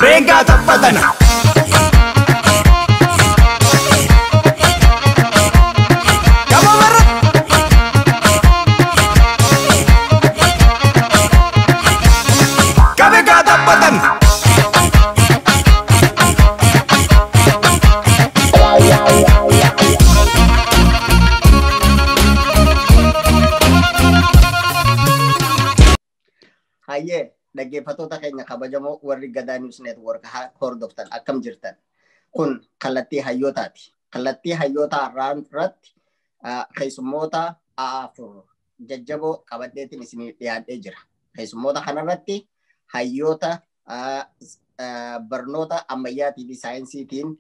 Venga, tapatana. Dhaggeeffattoota keenya kabajamoo warri Gadaa News Network hordoftan akkam jirtan kun kallattii hayyootaati. Kallattii hayyootaa irratti keessummoota afur jajjaboo qabadheetiin isinii dhiyaadhee jira. Keessummoota kanarratti hayyoota barnoota ammayyaatii fi saayinsiitiin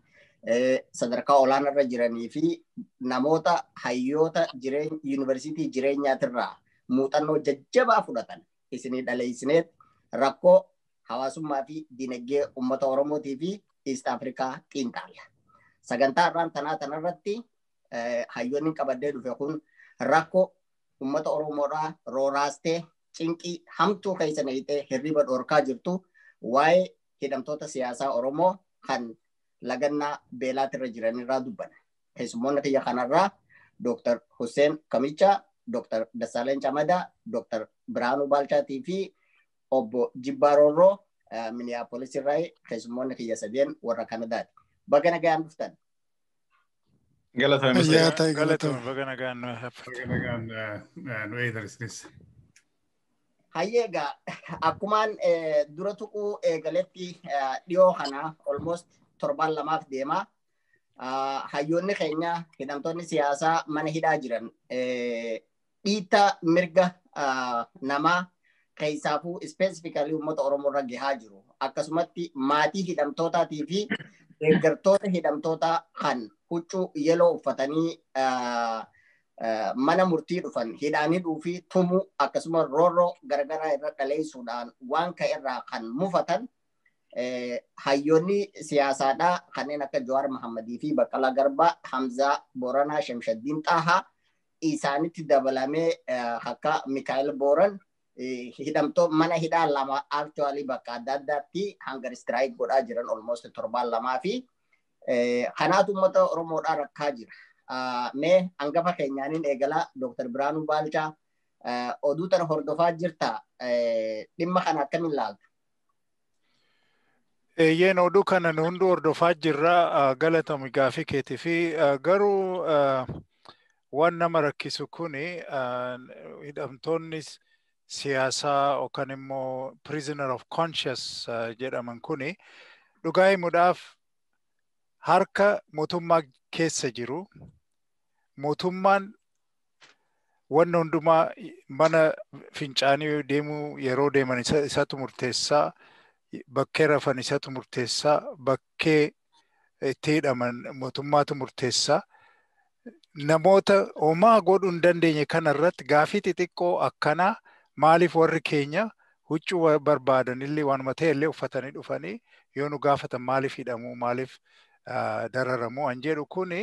sadarkaa olaanarra jiranii fi namoota hayyoota yuunivarsiitii jireenyaatirraa muuxannoo jajjabaa fudhatan isinii dhaleessineet rakkoo hawaasummaa fi dinagdee uummata Oromootii fi East Afrikaa xiinxalla. Sagantaa irraan tanaa tanarratti hayyoonni qabadhee dhufe kun rakkoo uummata Oromoodhaa rooraastee cinqii hamtuu keessa naqxee hirriba dhorkaa jirtu waa'ee hidhamtoota siyaasaa Oromoo kan lagannaa beelaatirra jiranirraa dubbanna. Keessummoonni kiyya kanarraa Dr. Hussein Kamichaa, Dr. Dassaaleny Camadaa, Dr. Birhaanuu Baalchaatii fi obbo Jibbaa Roorroo Minneapolis irraa keessummoonni kiyya sadeen warra Kanadaati. Baga nagaan dhuftan. Galatoomi. Baga nagaan nu Baga nagaan nu eegalis. Hayyee, egaa akkumaan dura tuquu eegaletti, dhiyoo kana almost torbaan 2f deema. Hayyoonni keenya, hidhamtoonni siyaasaa mana hidhaa jiran, dhiitta mirga namaa keessaafuu specifically uummata Oromoo irra gahaa jiru. Akkasumatti maatii hidhamtootaatii fi deeggartoota hidhamtootaa kan huccuu yeloo uffatanii mana murtii dhufan hidhaan hidhuu fi tumuu, akkasuma roorroo garagaraa irra dhaleessuudhaan waan ka'e irraa kan mufatan, hayyoonni siyaasaadhaa kanneen akka Jawaar Mahammadii fi Baqqalaa Garbaa, Hamzaa Booranaa, Shamshaddiin Xaahaa isaanitti dabalamee akka Mikaa'el Booran hidhamtoo mana hidhaa lama actually bakka adda addaatti hunger strike godhaa jiran almost torbaan 2 fi kanaatu uummata Oromoodhaa rakkaa jira. Mee hangafa keenyaaniin eegalaa, Dr. Birhaanuu Baalchaa, oduu tana hordofaa jirta, dhimma kana akkamiin ilaalta? Eeyyeen, oduu kana nu hunduu hordofaa jirra. Galatoomi gaafii keetii fi garuu waan nama rakkisu kuni hidhamtoonni siyaasaa yookaan immoo prisoner of conscience jedhaman kuni dhugaa himuudhaaf harka mootummaa keessa jiru. Mootummaan wanna hundumaa, mana fincaanii deemuu yeroo deeman isatu murteessaa, bakkee rafan isatu murteessaa, bakkee itti hidhaman mootummaatu murteessaa. Namoota homaa godhuu hin dandeenye kana irratti gaafii xixiqqoo akkanaa maaliif warri keenya huccuu barbaadan illee, waanuma ta'e illee uffatanii dhufanii yoo nu gaafatan maaliif hidhamuu, maaliif dararamuu an jedhu kuni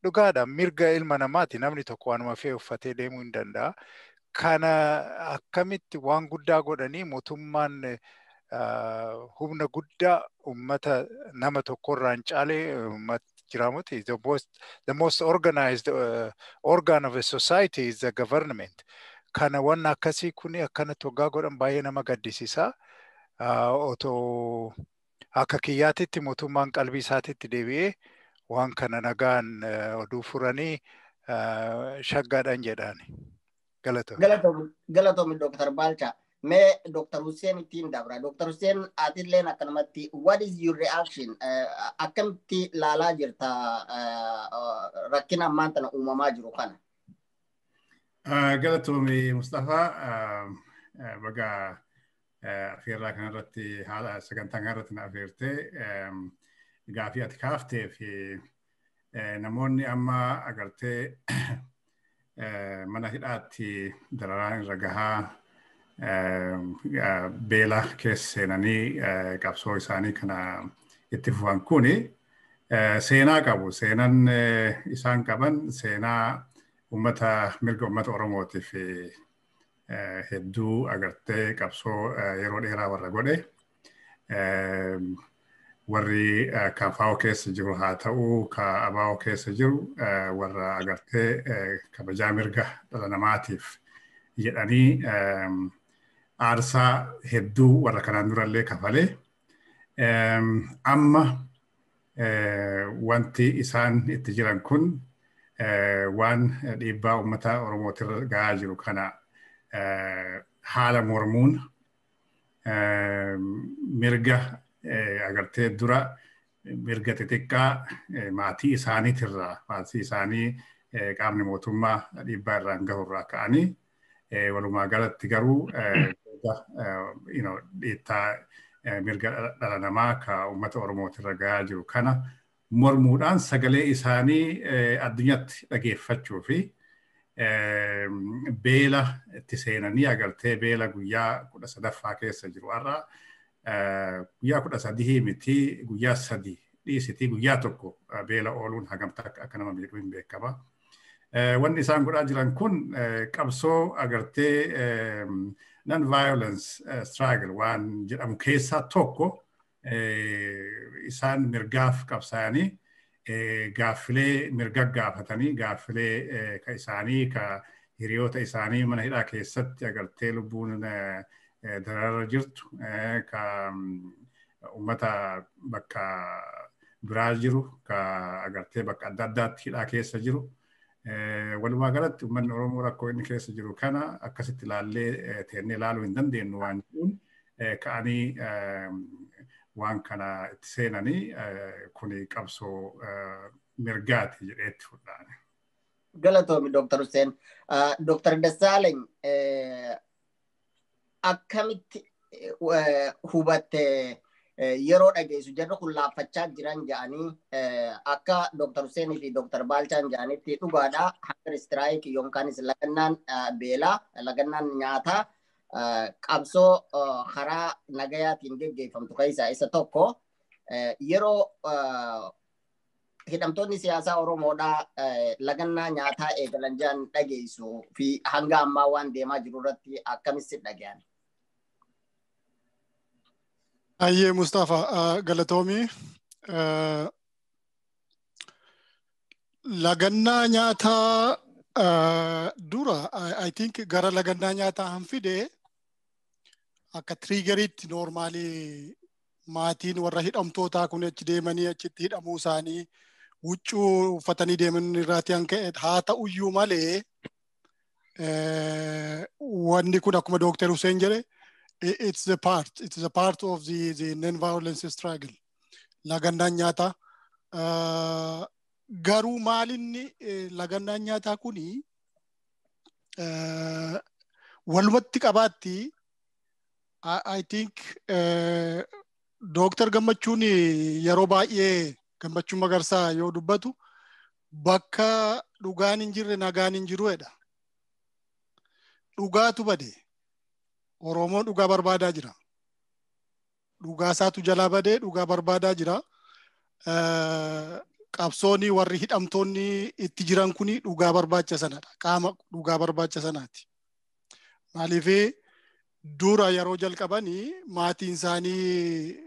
dhugaadha. Mirga ilma namaati, namni tokko waanuma fe'e uffatee deemuu hin danda'a. Kana akkamitti waan guddaa godhanii mootummaan humna guddaa ummata nama tokkorraa hin caale uummata jiraamuti. The most organized organ of a society is the government. Kana wanna akkasii kuni akkanatti waggaa godhan baay'ee nama gaddisiisa. Otoo akka kiyyaatitti mootummaan qalbii isaatitti deebi'ee waan kana nagaan oduu furanii shaggaadhaan jedhaani. Galatoomi. Galatoomi, Dr. Baalchaa. Mee Dr. Hussein ittiin dabra. Dr. Hussein, atilleen akkanumatti, what is your reaction? Akkamitti laalaa jirta rakkina ammaan tana uumamaa jiru kana? Galatoomi, Mustafaa. Baga afeerraa kanarratti, haala sagantaa kanarratti na afeertee. Gaafii ati kaaftee fi namoonni amma agartee mana hidhaatti dararaan irra gahaa, beela keessa seenanii qabsoo isaanii kana itti fufan kuni seenaa qabu. Seenaan isaan qaban seenaa uummata, mirga uummata Oromootiif hedduu agartee qabsoo yeroo dheeraa warra godhe. Warri KFO keessa jiru haa ta'u, ka ABO keessa jiru, warra agartee kabajaa mirga dhala namaatiif jedhanii aarsaa hedduu warra kanaan durallee kafalee, amma wanti isaan itti jiran kun waan dhiibbaa uummata Oromootirra gahaa jiru kana haala mormuun, mirga agartee dura mirga xixiqqaa maatii isaaniitirraa, maatii isaanii qaamni mootummaa dhiibbaa irraan gahurraa ka'anii, walumaa galatti garuu dhiittaa mirga dhala namaa ka uummata Oromootirra gahaa jiru kana mormuudhaan sagalee isaanii addunyaatti dhageeffachuu fi beela itti seenanii agartee beela guyyaa 13ffaa keessa jiru har'a. Guyyaa 13 miti, guyyaa 3 dhiisitii guyyaa 1 beela ooluun hagamta akka nama miidhuu hin beekama. Wanni isaan godhaa jiran kun qabsoo agartee non violence struggle waan jedhamu keessaa tokko. Isaan mirgaaf qabsaa'anii, gaaffilee mirga gaafatanii, gaaffilee ka isaanii, ka hiriyoota isaanii mana hidhaa keessatti agartee lubbuun dararra jirtu, ka ummata bakka biraa jiru, ka agartee bakka adda addaatti hidhaa keessa jiru. Walumaa galatti uummanni Oromoo rakkoo inni keessa jiru kana akkasitti ilaallee teennee ilaaluu hin dandeenyu waan jedhuun ka'anii waan kana itti seenanii, kuni qabsoo mirgaati jedheetti fudhaan. Galatoomi, Dr. Hussein. Dr. Dassaalany, akkamitti hubatte yeroo dhageessu jarri kun laaffachaa jiran jedhanii? Akka Dr. Hussein fi Dr. Baalchaan jedhanitti dhugaadha. Hunger strike yookaanis lagannaan beelaa, lagannaan nyaataa qabsoo karaa nagayaatiin geggeeffamtu keessaa isa tokko. Yeroo hidhamtoonni siyaasaa Oromoodhaa lagannaa nyaataa eegalan jedhan dhageessu fi hanga ammaa waan deemaa jiru irratti akkamitti dhagayan? Ayyee Mustafa, galatoomi. Lagannaa nyaataa dura, I think, gara lagannaa nyaataa hanfide akka triggeriitti normally maatiin warra hidhamtootaa kun achi deemanii achitti hidhamuu isaanii, huccuu uffatanii deeman irraati ka'e. Haa ta'uyyuu malee, wanni kun akkuma Dooktar Hussein jedhe, it's the part of the non-violence struggle, lagannaan nyaataa. Garuu maalinni lagannaan nyaataa kuni walumatti qabaatti, I think Dooktar Gammachuun yeroo baay'ee, Gammachuu Magarsaa yoo dubbatu, bakka dhugaan hin jirre nagaan hin jiru jedha. Dhugaatu bade. Oromoon dhugaa barbaadaa jira. Dhugaa isaatu jalaa badee dhugaa barbaadaa jira. Qabsoonni warri hidhamtoonni itti jiran kuni dhugaa barbaacha sanadha. Qaama dhugaa barbaacha sanaati. Maaliif, dura yeroo jalqabanii maatiin isaanii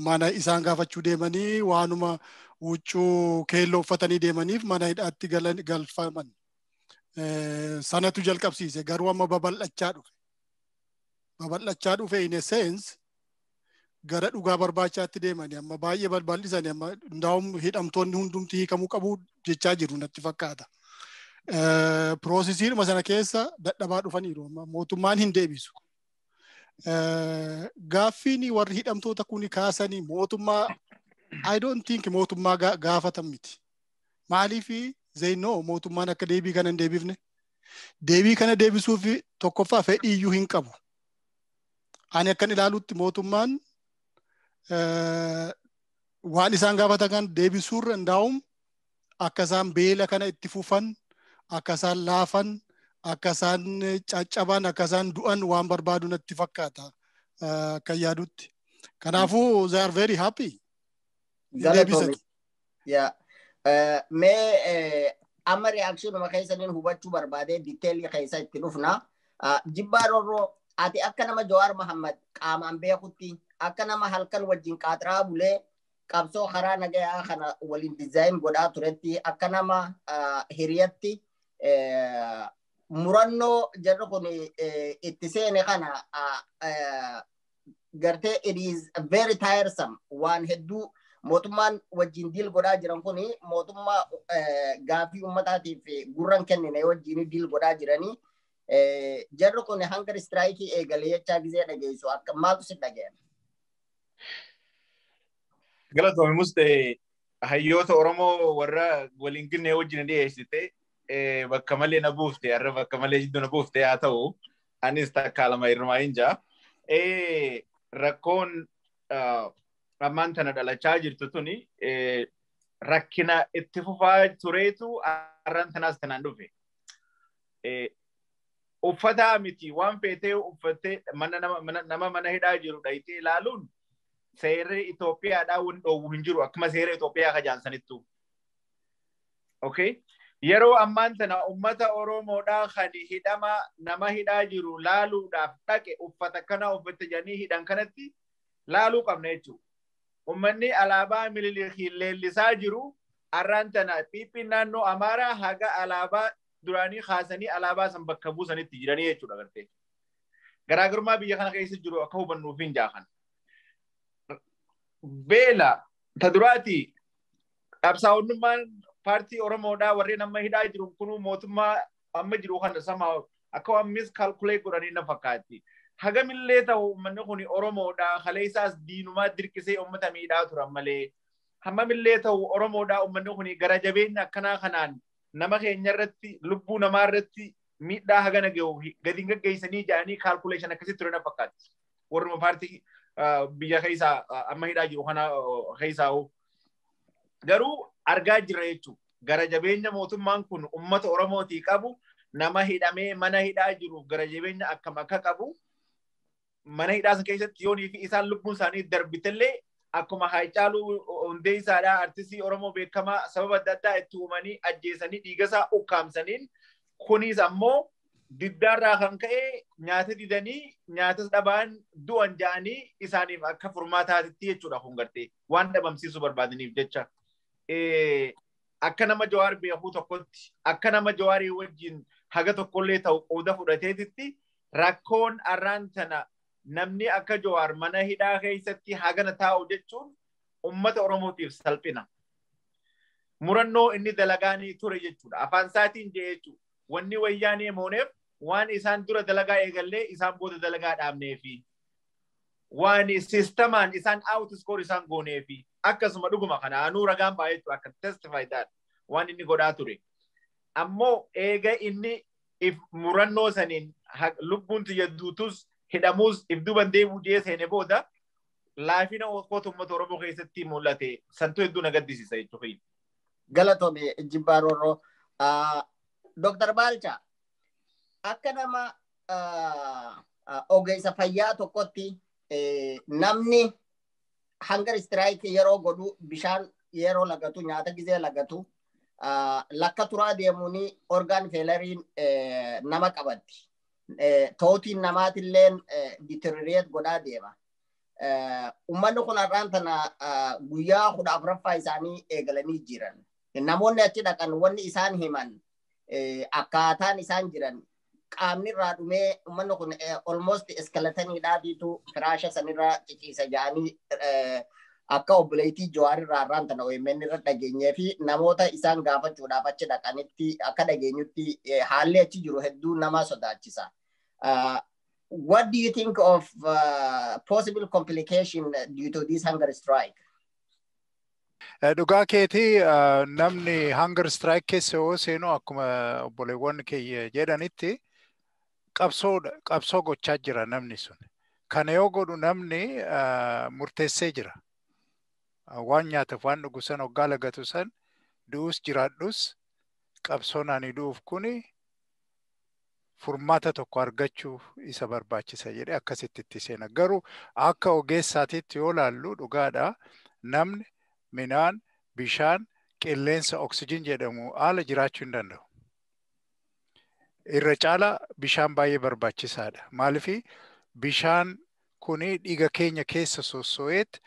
mana isaan gaafachuu deemanii waanuma huccuu keelloo uffatanii deemaniif mana hidhaatti galfaman. Sanatu jalqabsiise, garuu amma babal'achaa dhufe. Babal'achaa dhufe in a sense gara dhugaa barbaachaatti deemanii amma baay'ee balbal'isanii, amma ndaa'um hidhamtoonni hundumti hiikamuu qabu jechaa jiru natti fakkaata. Processiidhuma sana keessa dadhabaa dhufaniiru, amma mootummaan hin deebisu. Gaaffiin warri hidhamtoota kun kaasanii mootummaa, I don't think mootummaa gaafatan miti. Maaliif, they know mootummaan akka deebii kana hin deebifne. Deebii kana deebisuuf tokkoffaa fedhii iyyuu hin qabu. Ani akkan ilaalutti mootummaan waan isaan gaafatan kan deebisuurra ndaa'um akka isaan beela kana itti fufan, akka isaan laafan, akka isaan caccaban, akka isaan du'an waan barbaadu natti fakkaata akka yaadutti. Kanaafuu they are very happy. Deebisani. Yaa. Mee amma reactionuma keessaniin hubachuu barbaadee detailii keessa itti dhufna. Jibbaa Roorroo, ati akka nama Jawaar Mahammad qaamaan beekutti, akka nama halkan wajjin qaaxiraa bulee qabsoo karaa nagayaa kana waliin design godhaa turetti, akka nama hiriyatti, murannoo jarri kun itti seene kana gartee, it is very tiresome. Waan hedduu mootummaan wajjin deal godhaa jiran kun, mootummaa gaafii uummataatiif gurran kennine wajjin deal godhaa jiranii, jarri kun hunger strike eegalee jechaa gizee dhageessu akka maaltu si dhaga'ame? Galatoomi Mustee, hayyoota Oromoo warra waliin ginnee wajjin dhiyeessite bakka malee na buufte, har'a bakka malee jidduu na buufte. Haa ta'u, anis takkaa lama irrumaa hin jaa. Rakkoon ammaan tana dhalachaa jirtu tuni rakkina itti fufaa tureetu har'aan tanaas tanaan dhufe. Uffata miti, waan feetee uffattee mana nama mana hidhaa jiru dhayitee ilaaluun seerri Itoophiyaadhaa waan dhoowwu hin jiru, akkuma seera Itoophiyaa kajaansanittu. Okay? Yeroo ammaan tana ummata Oromoodhaa kan hidhama nama hidhaa jiru laaluudhaaf dhaqe uffata kana uffatte jedhanii hidhan kanatti Laaluu qabna jechuudha. Uummanni alaabaa Minilikiin leellisaa jiru arraan tana PP'n naannoo Amaaraa haga alaabaa duraanii kaasanii alaabaa san bakka buusanitti jiranii jechuudha gartee. Garaagarummaa biyya kana keessa jiru akka hubannuuf hin jaakan. Beela ta duraati qabsaa'onnummaan paartii Oromoodhaa warreen amma hidhaa jiru kunuu mootummaa amma jiru kana sama akka waan miscalculate godhanii na fakkaatti. Hagamillee ta'u uummanni kun Oromoodhaa kaleessaas diinumaa dirqisee uummata miidhaa turan malee. Hammamillee ta'u Oromoodhaa uummanni kun gara jabeenya akkanaa kanaan nama keenya irratti lubbuu namaa irratti miidhaa hagana gahu gadi hin gaggeessanii jedhanii calculation akkasitti ture na fakkaatti. Warruma paartii biyya keessaa amma hidhaa jiru kana keessaa garuu argaa jirra jechuudha. Gara jabeenya mootummaan kun uummata Oromootii qabu nama hidhamee mana hidhaa jiru gara jabeenya akkam akka qabu mana hidhaa san keessatti yoonii fi isaan lubbuun isaanii darbitellee akkuma Haacaaluu Hundeessaadhaa artistii Oromoo beekamaa sababa adda addaa itti uumanii ajjeesanii dhiigasaa ukkaamsaniin kunis ammoo diddaarraa kan ka'e nyaata didanii nyaatas dhabaan du'an ja'anii isaaniif akka furmaataatitti jechuudha kun gartee waan dhabamsiisuu barbaadaniif jecha. Akka nama Jawaar beekuu tokkotti akka nama Jawaarii wajjin haga tokkollee ta'u qooda fudhateetitti rakkoon arraan tana namni akka Jawaar mana hidhaa keessatti hagana taa'u jechuun uummata Oromootiif salphina. Murannoo inni dalagaanii ture jechuudha. Afaan isaatiin jee jechuudha. Wanni wayyaanee mooneef waan isaan dura dalagaa eegallee isaan booda dalagaa dhaabneefi. Waan sistemaan isaan outscore isaan gooneefi. Akkasuma dhuguma kana anuu ragaan ba'a jechuudha akka testify that waan inni godhaa ture. Ammoo eega inni if murannoo saniin lubbuun tiyya duutus hidhamuus if duuban deebuu jee seene booda laafina kootu uummata Oromoo keessatti mul'ate santuu hedduu na gaddisiisa jechuudha. Galatoomi Jibbaa Roorroo. Dr. Balcha, akka nama ogeessa fayyaa tokkotti namni hunger strike yeroo godhu, bishaan yeroo lagatu, nyaata gizee lagatu, lakka turaa deemuun organ failureiin nama qabatti. Tootiin namaatilleen deteriorate godhaa deema. Uummanni kun har'aan tana guyyaa 14ffaa isaanii eegalanii jiran. Namoonni achi dhaqan wanni isaan himan, akkaataan isaan jiran, qaamni irraa dhumee uummanni kun almost skeletoniidhaatiitu firaasha sanirra ciciisa jedhanii akka obboleettii Jawaar irraa har'aan tana OMN irra dhageenyee fi namoota isaan gaafachuudhaaf achi dhaqanitti akka dhageenyutti haalli achi jiru hedduu nama sodaachisa. What do you think of possible complication due to this hunger strike? Dhugaa keetii, namni hunger strike keessa yoo seenu akkuma obboleewwan keenya jedhanitti qabsoo gochaa jira namni sun. Kana yoo godhu namni murteessee jira. Waan nyaataaf waan dhugu san hoggaa lagatu san du'us jiraadhus qabsoon ani du'uuf kuni furmaata tokko argachuu isa barbaachisa jedhee akkasitti itti seena. Garuu akka ogeessaatiitti yoo laallu dhugaadha, namni midhaan, bishaan, qilleensa oksijiin jedhamu haala jiraachuu hin danda'u. Irra caala bishaan baay'ee barbaachisaadha. Maaliif bishaan kuni dhiiga keenya keessa sossoo'eet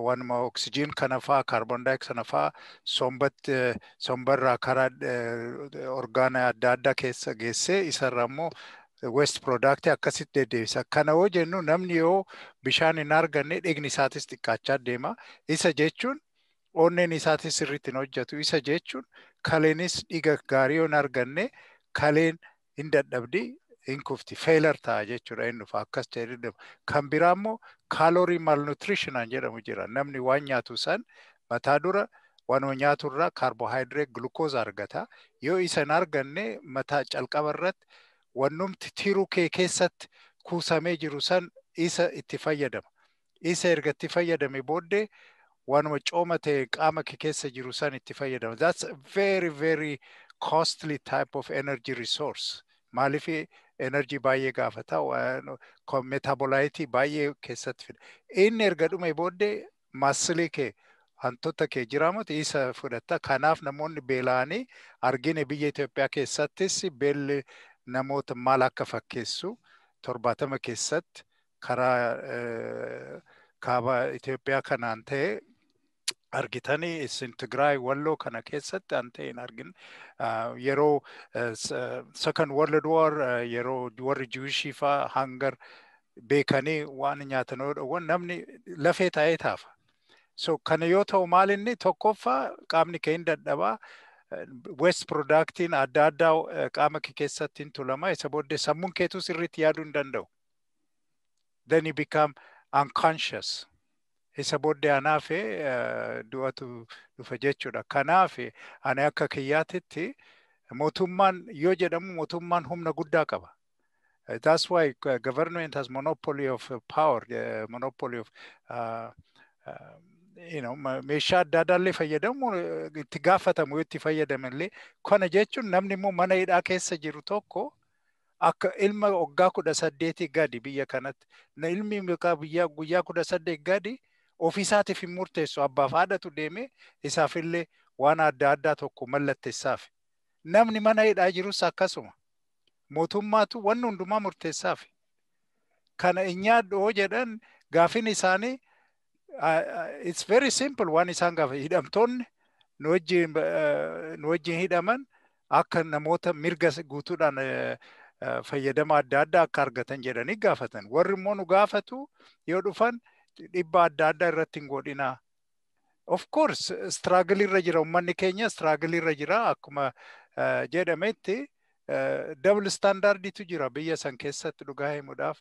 waanuma oksijiin kana faa, carbon dioxide kana faa sombatti sombarraa karaa orgaana adda addaa keessa geessee isarraa immoo waste product akkasitti deddeebisa. Kana yoo jennu namni yoo bishaan hin arganne dhiigni isaatis xiqqaachaa deema. Isa jechuun onneen isaatis sirriitti hin hojjetu. Isa jechuun kaleenis dhiiga gaarii yoo hin arganne kaleen hin dadhabdi, hin kufti, failure ta'a jechuudha inni dhufa akkas jedhee. Kan biraa immoo calorie malnutrition jedhamu jira. Namni waan nyaatu san mataa dura waanuma nyaatu irraa carbohydrate, glucose argata. Yoo isa hin arganne mataa calqaba irratti wannumti tiruu kee keessatti kuusamee jiru san isa itti fayyadama. Isa erga itti fayyadame booddee waanuma cooma ta'e qaama kee keessa jiru san itti fayyadama. That's a very, very costly type of energy resource. Maaliif energy baay'ee gaafata, metabolite baay'ee keessatti fida. Inni erga dhume booddee muscle kee, hantoota kee jiraamutu isa fudhata. Kanaaf namoonni beela'anii argine biyya Itoophiyaa keessattis beelli namoota maal akka fakkeessu 70 keessatti. Karaa kaaba Itoophiyaa kanaan ta'e argitanii, isin Tigraay Walloo kana keessatti an ta'e hin argin. Yeroo Second World War, yeroo warri Jewishii faa hunger beekanii waan nyaatan yoo dhowwan, namni lafee taa'ee taafa. So kana yoo ta'u, maal inni tokkoffaa qaamni kee hin dadhabaa, waste productiin adda addaa qaama kee keessatti hin tulama, isa booddee sammuun keetuu sirriitti yaaduu hin danda'u. Then you become unconscious. Isa booddee anaaf du'atu dhufa jechuudha. Kanaaf ani akka kiyyaatitti mootummaan yoo jedhamu, mootummaan humna guddaa qaba. That's why government has monopoly of power, monopoly of meeshaa adda addaallee fayyadamu itti gaafatamu yoo itti fayyadamallee. Kana jechuun namni immoo mana hidhaa keessa jiru tokko akka ilma waggaa 18 gadi, biyya kanatti ilmi biyya guyyaa 18 gadi ofiisaatiif hin murteessu, abbaaf haadhatu deemee isaafillee waan adda addaa tokko mallatteessaaf. Namni mana hidhaa jirus akkasuma. Mootummaatu wanni hundumaa murteessaaf. Kana hin nyaadhu jedhan, gaafin isaanii it's very simple. Waan isaan gaafa hidhamtoonni nu wajjin hidhaman akka namoota mirga guutuudhaan fayyadama adda addaa akka argatan jedhanii gaafatan. Warri immoo nu gaafatu yoo dhufan dhibba adda addaa irratti hin godhinaa. Of course, struggle irra jira, uummanni keenya struggle irra jira. Akkuma jedhametti double standarditu jira biyya san keessatti, dhugaa himuudhaaf.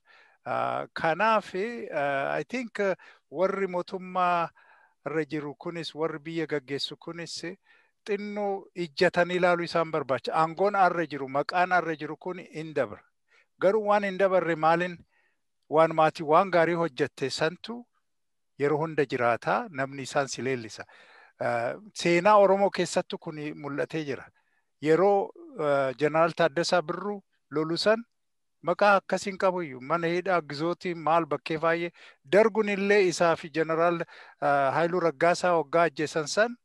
Kanaaf I think warri mootummaa irra jiru kunis, warri biyya gaggeessu kunis xinnoo ijjatanii ilaaluu isaan barbaacha. Aangoon arra jiru, maqaan arra jiru kun hin dabra. Garuu waan hin dabarre maalin? Waan maatii waan gaarii hojjette santu yeroo hunda jiraataa, namni isaan si leellisa. Seenaa Oromoo keessattu kun mul'atee jira. Yeroo Jeneraal Taaddasaa Birruu lolu san maqaa akkasiin qabuyyuu mana hidhaa gizootii maal bakkee baay'ee darguun illee isaa fi Jeneraal Haayiluu Raggaasaa waggaa ajjeesan san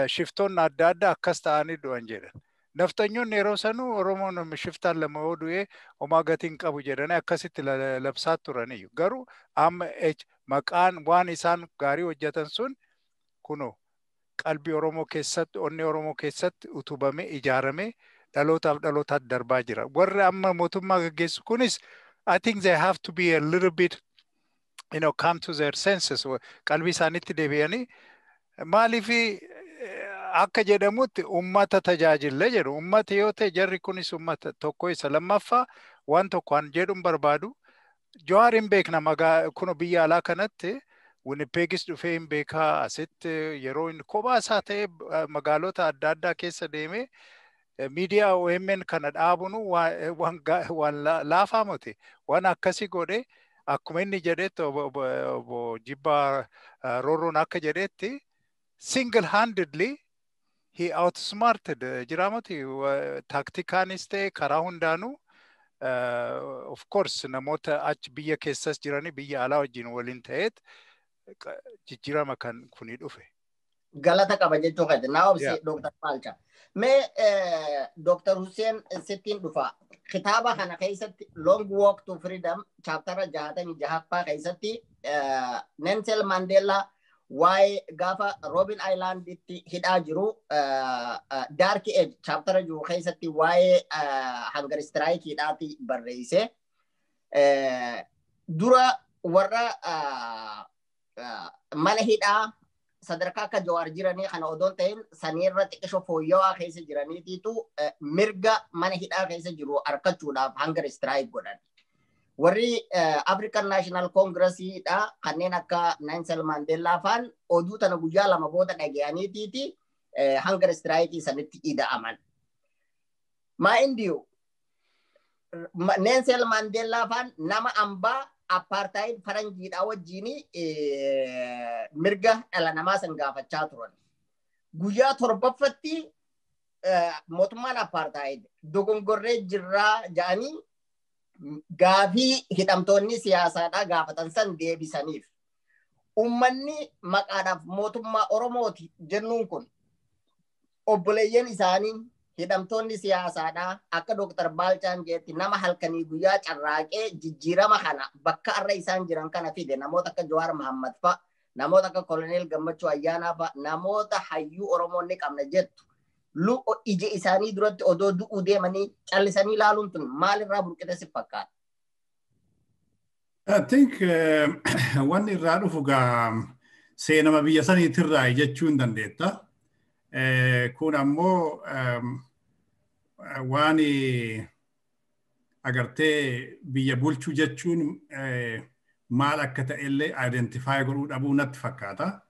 shiftoonni adda addaa akkas ta'anii du'an jedhan. Naftanyoonni yeroo sanuu Oromoon shiftaan lama yoo du'ee homaa gatiin qabu jedhanii akkasitti labsaa turaniyyuu. Garuu amma maqaan waan isaan gaarii hojjetan sun kunoo qalbii Oromoo keessatti, onnee Oromoo keessatti utubamee ijaaramee dhalootaaf dhalootaatti darbaa jira. Warri amma mootummaa gaggeessu kunis I think they have to be a little bit come to their senses, qalbii isaaniitti deebi'anii. Maaliif akka jedhamutti ummata tajaajilla jedhu. Ummata yoo ta'e, jarri kunis ummata tokko. Isa lammaffaa, waan tokko an jedhuun barbaadu, Jawaar hin beekna, magaa kun biyya alaa kanatti Winnipegis dhufee hin beekaa, asitti yeroo inni kophaa isaa ta'e magaalota adda addaa keessa deemee miidiyaa OMN kana dhaabunu waan laafaa miti. Waan akkasii godhe, akkuma inni jedhetti, obbo Jibbaa Roorroon akka jedhetti, single handedly he outsmarted jiraamati, tacticaanis ta'e karaa hundaanuu. Of course namoota achi biyya keessas jiranii biyya alaa wajjin waliin ta'eet jijjiirama kan kuni dhufe. Galata qaba jechuu keeti. Naa obsi, Dr. Maalcha. Mee Dr. Hussein sittiin dhufa. Kitaaba kana keessatti, Long Walk to Freedom, chaptera 66ffaa keessatti, Nelson Mandela waa'ee gaafa Robben Islanditti hidhaa jiru, Dark Age chaptera jiru keessatti waa'ee hunger strike hidhaati barreesse. Dura warra mana hidhaa sadarkaa akka Jawaar jiranii kana odoon ta'in saniirra xiqqisho fooyya'aa keessa jiraniitiitu mirga mana hidhaa keessa jiru argachuudhaaf hunger strike godhan. Warri African National Congressiidha kanneen akka Nelson Mandela faan oduu tana guyyaa 2 booda dhaga'aniitiiti hunger strike sanitti ida'aman. Maa indiyu Nelson Mandela faan nama ambaa apartheid faranjiidha wajjin mirga dhala namaa san gaafachaa turan. Guyyaa torbaffatti mootummaan apartheid dogongorree jirraa ja'anii gaafii hidhamtoonni siyaasaadhaa gaafatan san deebisaniif. Uummanni maqaadhaaf mootummaa Oromooti jennuun kun obboleeyyan isaanii Hidhamtoonni siyaasaadhaa akka Dooktar Baalchaan jeetti nama halkanii guyyaa carraaqee jijjiirama kana bakka arra isaan jiran kana fide namoota akka Jawaar Mahammad fa'a, namoota akka Koloneel Gammachuu Ayyaanaa fa'a, namoota hayyuu Oromoon ni qabna jettu. Ija isaanii duratti odoo du'uu deemanii callisanii ilaaluun tun maalirraa burqite si fakkaata? I think wanni irraa dhufu gaa seenama biyya saniitirraa jechuu hin dandeetta. Kun ammoo waan agartee biyya bulchuu jechuun maal akka ta'ellee identify godhuu dhabuu natti fakkaata.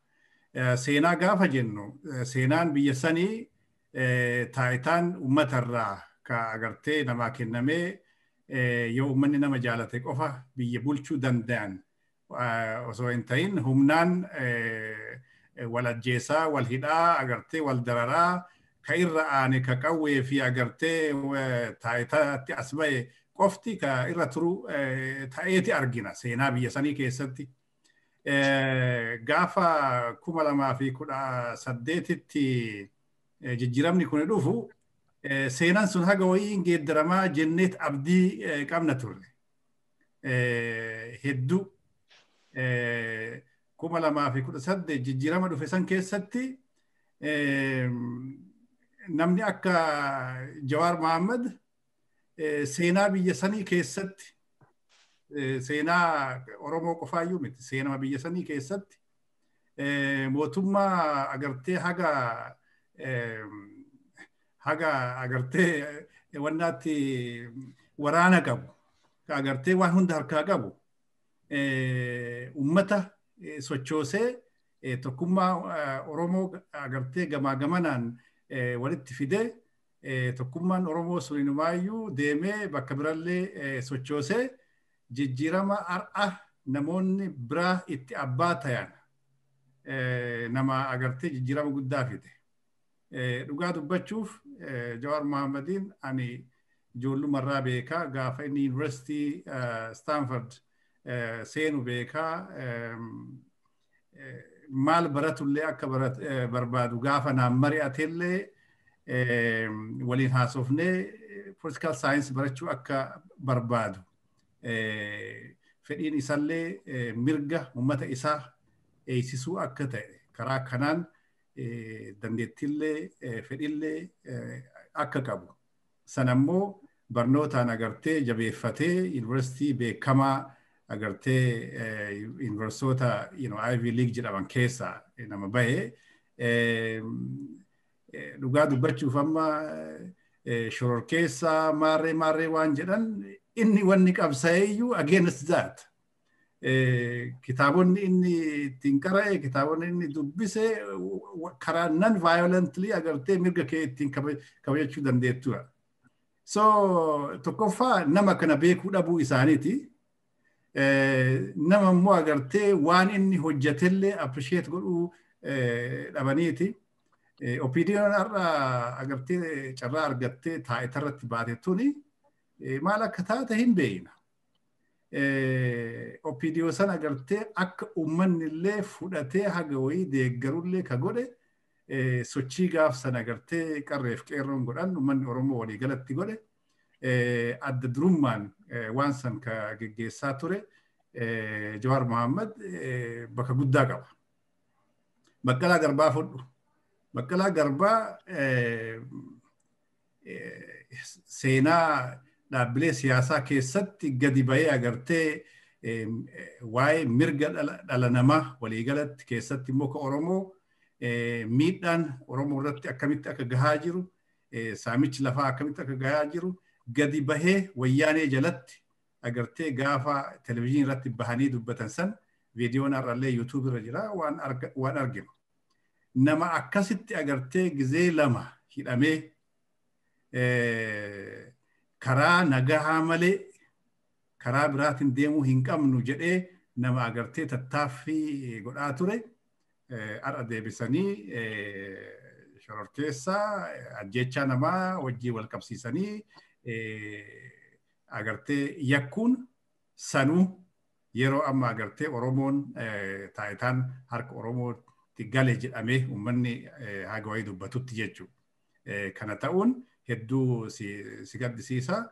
Seenaa gaafa jennu, seenaan biyya sanii taayitaan uummatarraa ka agartee namaa kennamee yoo uummanni nama jaalate qofa biyya bulchuu danda'an osoo hin ta'in, humnaan wal ajjeesaa, wal hidhaa, agartee wal dararaa, ka irra aane ka qawwee fi agartee taayitaatti as ba'e qofti ka irra turu ta'eeti argina seenaa biyya sanii keessatti. Gaafa 2018tti jijjiiramni kun dhufu, seenaan sun haga wayii geeddaramaa jenneet abdii qabna turre. Hedduu 2018 jijjiirama dhufe san keessatti namni akka Jawaar Mohaammed seenaa biyya sanii keessatti, seenaa Oromoo qofaayyuu miti, seenaa biyya sanii keessatti mootummaa agartee haga agartee wannaatti waraana qabu, ka agartee waan hunda harkaa qabu, ummata sochoosee tokkummaa Oromoo agartee gamaa gamanaan walitti fidee, tokkummaan Oromoo suninumaayyuu deemee bakka birallee sochoosee, jijjiirama har'a namoonni biraa itti abbaa tayan nama agartee jijjiirama guddaa fide. Dhugaa dubbachuuf, Jawaar Mohammadiin ani ijoollumarraa beekaa, gaafa inni yuunivarsiitii Stanford seenu beekaa, maal baratullee akka barbaadu gaafa naan mari'atellee waliin haasofnee, political science barachuu akka barbaadu, fedhiin isallee mirga uummata isaa eegsisuu akka ta'e, karaa kanaan dandeettillee fedhillee akka qabu. Sanammoo barnootaan agartee jabeeffatee yuunivarsiitii beekamaa agartee yuunivarsiitota Ivy League jedhaman keessaa nama bahee, dhugaa dubbachuuf amma shororkeessaa maarree maarree waan jedhan, inni wanni qabsaa'eeyyuu against that. Kitaabonni inni ittiin qara'e, kitaabonni inni dubbise karaa non violently agartee mirga kee ittiin kabajachuu dandeettudha. So tokkoffaa nama kana beekuu dhabuu isaaniiti. Nama immoo agartee waan inni hojjetellee appreciate godhuu dhabaniiti. OPDOn har'a agartee carraa argattee taayitarratti baate tuni maal akka taate hin beekna. OPDO san agartee akka uummanni illee fudhatee haga wayii deeggarullee ka godhe sochii gaaf san agartee qarreef qeerroon godhan, uummanni Oromoo walii galatti godhe, adda durummaan waan san ka geggeessaa ture Jawaar Mohaammed bakka guddaa qaba. Baqqalaa Garbaa fudhu. Baqqalaa Garbaa seenaa dhaabbilee siyaasaa keessatti gadi bahee agartee waa'ee mirga dhala namaa waliigalatti, keessatti immoo ka Oromoo, miidhaan Oromoo irratti akkamitti akka gahaa jiru, saamichi lafaa akkamitti akka gahaa jiru gadi bahee wayyaanee jalatti agartee gaafa televizyiinii irratti bahanii dubbatan san viidiyoon har'allee YouTube irra jira waan arginu. Nama akkasitti agartee gizee lama hidhamee, karaa nagahaa malee karaa biraatiin deemuu hin qabnu jedhee nama agartee tattaaffii godhaa ture, har'a deebisanii shororkeessaa ajjechaa namaa wajjii wal qabsiisanii agartee yakkuun sanuu yeroo amma agartee Oromoon taayitaan harka Oromootti gale jedhamee uummanni haga wayii dubbatutti jechuudha. Kana ta'uun Hedduu si gaddisiisa.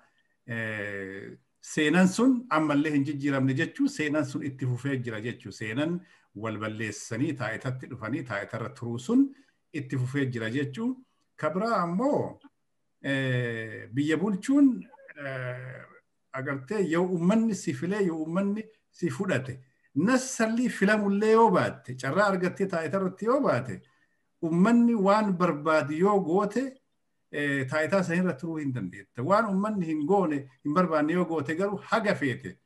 Seenaan sun ammallee hin jijjiiramne jechuu, seenaan sun itti fufee jira jechuu, seenaan wal balleessanii taayitatti dhufanii taayitarra turuu sun itti fufee jira jechuu. Kabiraa ammoo biyya bulchuun agartee yoo uummanni si filee, yoo uummanni si fudhate, nassallii filamullee yoo baatte, carraa argattee taayitarratti yoo baate, uummanni waan barbaadu yoo goote taayitaa sanirra turuu hin dandeette. Waan uummanni hin goone, hin barbaanne yoo goote garuu, haga feete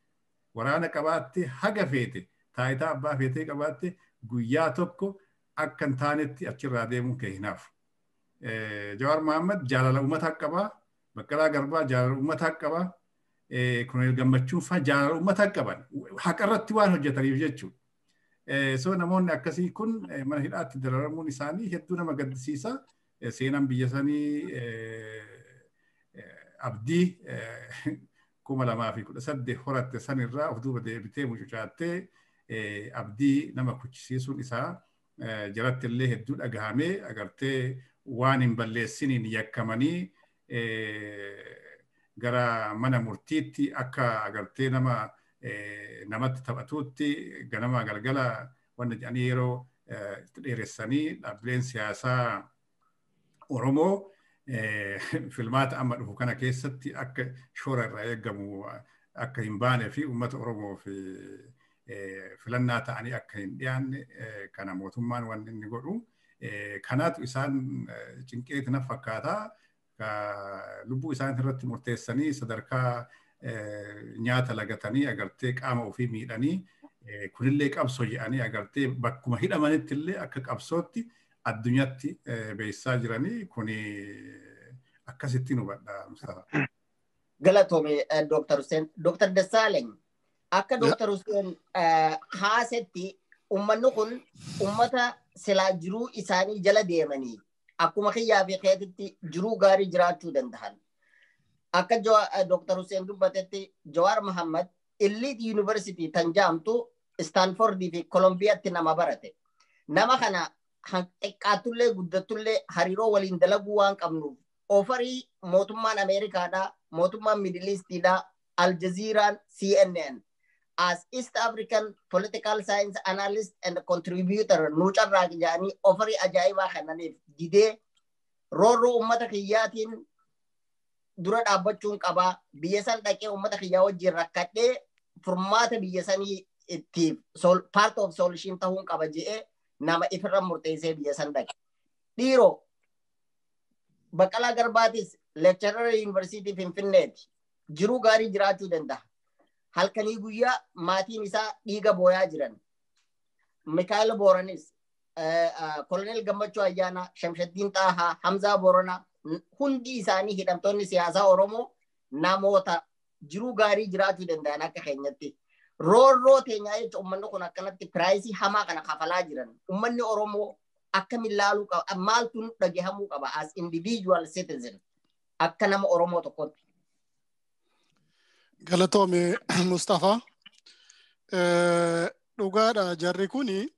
waraana qabaatte, haga feete taayitaa abbaa feetee qabaatte, guyyaa tokko akka hin taanetti achirraa deemuun kee hin hafu. Jawaar Mohaammed jaalala uummataa qabaa, Baqqalaa Garbaa jaalala uummataa qabaa, Koloneel Gammachuun fa'aa jaalala uummataa qaban haqarratti waan hojjetaniif jechuudha. So namoonni akkasii kun mana hidhaatti dararamuun isaanii hedduu nama gaddisiisa. Seenaan biyya sanii abdii 2018 horatte sanirraa of duuba deebitee mucucaattee abdii nama kuchisiisuun isaa jalatti illee hedduu dhagahamee, agartee waan hin balleessiniin yakkamanii gara mana murtiitti akka agartee nama namatti taphatuutti ganama galgala wanna jedhanii yeroo dheeressanii, dhaabbileen siyaasaa Oromoo filmaata amma dhufu kana keessatti akka shoora irraa eegamu akka hin baane fi uummata Oromoo fi filannaa ta'anii akka hin dhiyaanne kana mootummaan wanni inni godhu kanaatu isaan cinqeeti na fakkaata. Lubbuu isaan irratti murteessanii sadarkaa nyaata lagatanii agartee qaama ofii miidhanii, kunillee qabsoo jedhanii agartee bakkuma hidhamanitti illee akka qabsootti addunyaatti beeksisaa jiranii, kuni akkasitti nu hubadha, Mustafa. Galatoomi, Dr. Hussein. Dr. Dassaaleny, akka Dr. Hussein haasetti uummanni kun uummata silaa jiruu isaanii jala deemanii akkuma kiyyaa fi keetitti jiruu gaarii jiraachuu danda'an. Akka Dr. Hussein dubbatetti Jawaar Muhammad Elite University tan jaamtu Stanfordii fi Kolombiyaatti nama barate. Nama kana xiqqaattullee guddattullee hariiroo waliin dalaguu waan qabnuuf offerii mootummaan Ameerikaadhaa, mootummaan Middle Eastiidhaa, Al Jazeeraan, CNN as East African Political Science Analyst and Contributor nuu carraaqi jedhanii offerii ajaa'ibaa kennaniif didee, roorroo uummata kiyyaatiin dura dhaabbachuun qabaa, biyya san dhaqee uummata kiyyaa wajjin rakkadhee furmaata biyya sanii ittiif part of solution ta'uun qaba jedhee nama ifirra murteessee biyya san dhaqe. Dhiiroo Baqqalaa Garbaatis lecturer yuunivarsiitii Finfinneeti. Jiruu gaarii jiraachuu danda'a. Halkanii guyyaa maatiin isaa dhiiga booyaa jiran. Mikaa'el Booranis, Koloneel Gammachuu Ayyaanaa, Shamshaddiin Xaahaa, Hamzaa Booranaa, hundi isaanii hidhamtoonni siyaasaa Oromoo namoota jiruu gaarii jiraachuu danda'an akka keenyatti. Roorroo teenyaa jecha uummanni kun akkanatti priceii hamaa kana kafalaa jiran. Uummanni Oromoo akkamiin laaluu qaba? Maaltu nu dhagahamuu qaba as individual citizen akka nama Oromoo tokkotti? Galatoome, Mustafaa. Dhugaadha, jarri kuni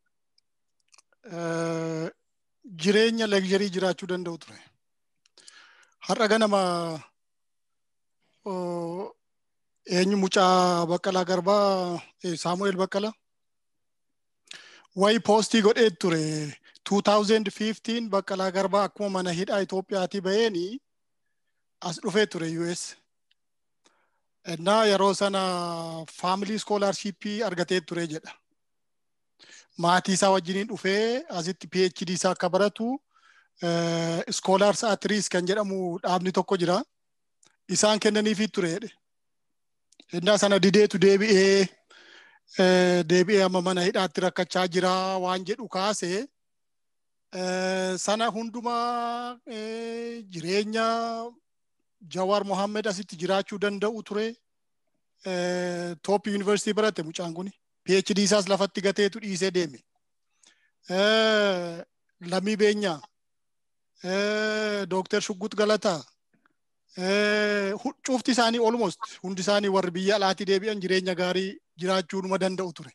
jireenya luxury jiraachuu danda'u ture. Har'a ganama eenyu, mucaa Baqqalaa Garbaa, Saamu'eel Baqqalaa wayi postii godhee ture. 2015 Baqqalaa Garbaa akkuma mana hidhaa Itoophiyaatii baheeni as dhufee ture US. Innaa yeroo sana family scholarshipii argatee ture jedha. Maatii isaa wajjiniin dhufee asitti PhD isaa akka baratu Scholars at Risk kan jedhamu dhaabni tokko jira. Isaan kennaniifii ture jedhe. Innaa sana dideetu deebi'ee deebi'ee amma mana hidhaatti rakkachaa jira waan jedhu kaasee, sana hundumaa jireenya Jawaar Mohammed asitti jiraachuu danda'u ture. Top University barate mucaan kuni. PhD isaas lafatti gateetu dhiisee deeme. Lammii Beenyaa, Dooktar Shuggut Galataa, cufti isaanii, almost hundi isaanii warri biyya alaatii deebi'an jireenya gaarii jiraachuu numa danda'u ture.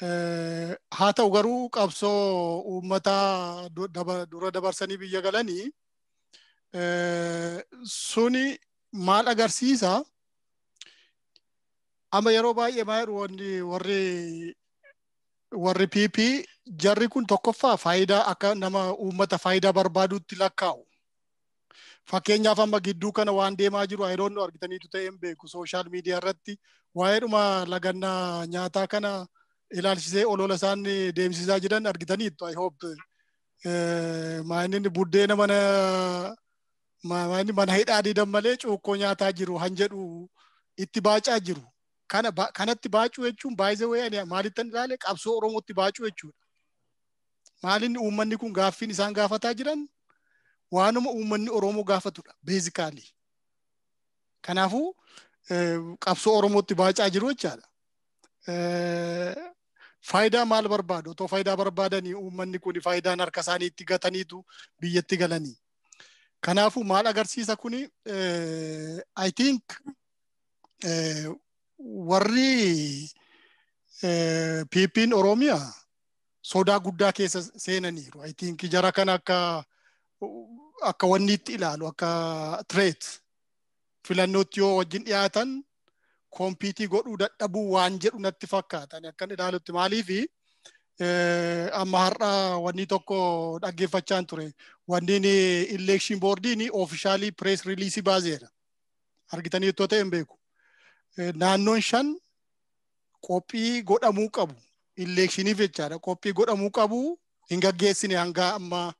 Haa ta'u garuu qabsoo uummataa dura dabarsanii biyya galanii Suni maal agarsiisa? Amma yeroo baay'ee maal warri PP jarri kun tokkoffaa faayidaa akka nama uummata faayidaa barbaadutti lakkaa'u. Fakkeenyaaf, amma gidduu kana waan deemaa jiru, I don't know, argitaniitu ta'ee hin beeku, social media irratti waa'eedhuma lagannaa nyaataa kana ilaalchisee olola isaan deemsisaa jiran argitaniitu, I hope. Maayinni buddeena mana hidhaa didan malee cuukkoo nyaataa jiru han jedhu itti baacaa jiru. Kana kanatti baacuu jechuun baay'ee wayii maalittan ilaale, qabsoo Oromootti baacuu jechuudha. Maalinni uummanni kun gaaffiin isaan gaafataa jiran waanuma uummanni Oromoo gaafatudha basically. Kanaafuu qabsoo Oromootti baacaa jiru jechaadha. Faayidaa maal barbaadu? Otoo faayidaa barbaadanii uummanni kun faayidaan harka isaanii itti gataniitu biyyatti galanii. Kanaafuu maal agarsiisa kuni? I think warri PP'n Oromiyaa sodaa guddaa keessa seenaniiru. I think jara kana akka wanni itti ilaalu, akka threat, filannootti yoo wajjin dhiyaatan compete godhuu dadhabuu waan jedhu natti fakkaatan akkan ilaalutti. Maaliifi, amma har'a wanni tokko dhaggeeffachaan ture. Wanni election boardiin officially press release baaseera. Argitanii ittoo ta'e hin beeku. Naannoon 5 qophii godhamuu qabu. Electioniif jechaadha. Qophii godhamuu qabu hin gaggeessine hanga ammaa.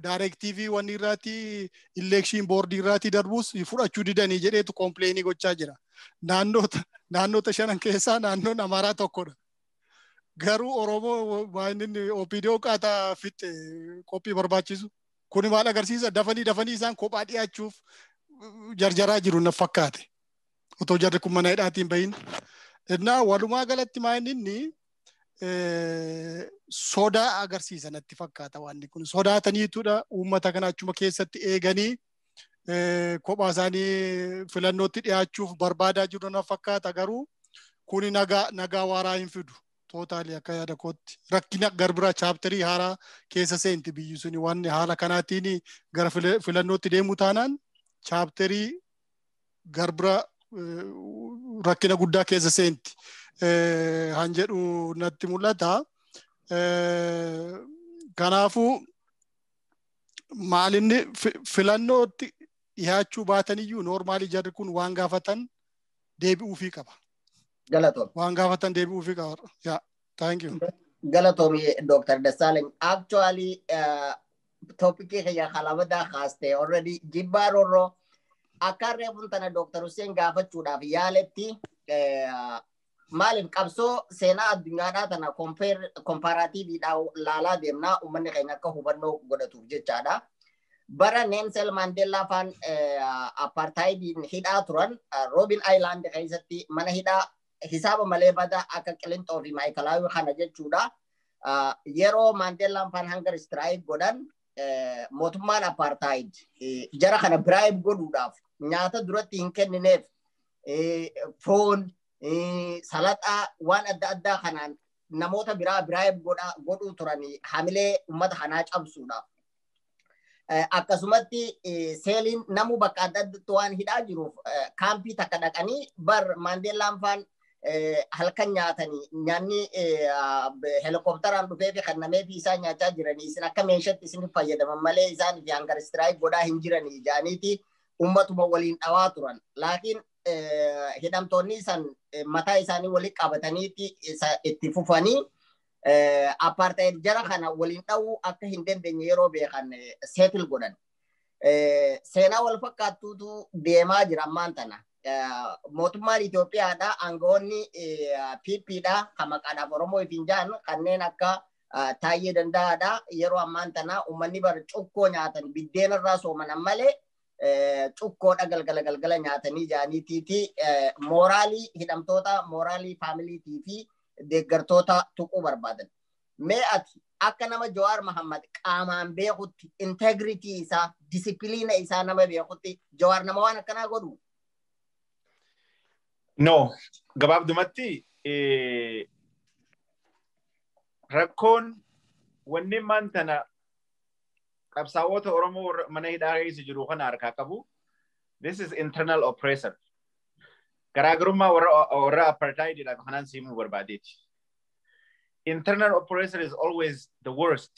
Directive wanni irraati, election board irraati darbus fudhachuu didanii jedheetu complain gochaa jira. Naannota shanan keessaa naannoon Amaaraa tokkodha. Garuu Oromoo inni OPDO qaataa fixxe qophii barbaachisu. Kuni maal agarsiisa? Dafanii dafanii isaan kophaa dhiyaachuuf jarjaraa jiru na fakkaate. Otoo jarri kun mana hidhaatiin bahin. Innaa walumaa galatti maa inni sodaa agarsiisa natti fakkaata wanni kun. Sodaataniitudha uummata kana achuma keessatti eeganii kophaa isaanii filannootti dhiyaachuuf barbaadaa jiru na fakkaata, garuu kuni nagaa waaraa hin fidu. Totally, akka yaada kootti rakkina garbiraa chapter haaraa keessa seenti biyyi suni. Wanni haala kanaatiin gara filannootti deemuu taanaan chapter garbira rakkina guddaa keessa seenti han jedhu natti mul'ata. Kanaafuu maalinni, filannootti dhiyaachuu baataniyyuu normally jarri kun waan gaafatan deebi'uufii qaba. Galatoom. Waan gaafatan deebi'uufii qaba. Yeah, thank you. Galatoomi, Dr. Dassaalany. Actually, topic kiyya kalamadaa kaastee already. Jibbaa roorroo akka reefuun tana Dr. Hussein gaafachuudhaaf yaaletti, maaliif qabsoo seenaa addunyaadhaa tana comparativeiidhaa laalaa deemnaa, uummanni keenya akka hubannoo godhatuuf jechaadha. Bara Nelson Mandela faan apartheidiin hidhaa turan, Robben Island keessatti mana hidhaa hisaaba malee bada akka Qilinxoo fi Maayikalaawii kana jechuudha. Yeroo Mandelaan faan hunger strike godhan, mootummaan apartheid jara kana bribe godhuudhaaf nyaata duratti hin kennineef, foon, salaxaa, waan adda addaa kanaan namoota biraa bribe godhuu turanii hamilee uummata kanaa cabsuudhaaf. Akkasumatti celliin namu bakka adda addaatti waan hidhaa jiruuf camp takka dhaqanii bar Maandeellaan faan halkan nyaatanii, nyaanni helikopteraan dhufee fi kannamee fi isaan nyaachaa jiranii, isin akka meeshaatti isin fayyadaman malee isaan fi hunger strike godhaa hin jiranii jaaniiti ummatuma waliin dhawaa turan. Laakiin hidhamtoonni san mataa isaanii waliin qabataniiti itti fufanii apartheid jara kana waliin dhawuu akka hin dandeenye yeroo beekan settle godhan. Seenaa wal fakkaattuutu deemaa jira ammaan tana. Mootummaan Itoophiyaadha, aangawoonni PPdha, kan maqaadhaaf Oromoo ittiin jedhan, kanneen akka Taayyee Danda'aadha. Yeroo ammaan tana uummanni bara cukkoo nyaatan, biddeena irraa soomanan malee cukkoodha galgala galgala nyaatanii jaaniitiiti moral hidhamtoota, moral familyitii fi deeggartoota tuquu barbaadan. Mee ati akka nama Jawaar Mahammad qaamaan beekutti, integrity isaa, discipline isaa nama beekutti, Jawaar nama waan akkanaa godhu? No, gabaabdumatti rakkoon wanni maan tana qabsaa'ota Oromoo mana hidhaa keessa jiru kana harkaa qabu. This is internal oppressor. Garaagarummaa warra apartheidiidhaaf kanaan siimuu barbaadeeti. Internal oppressor is always the worst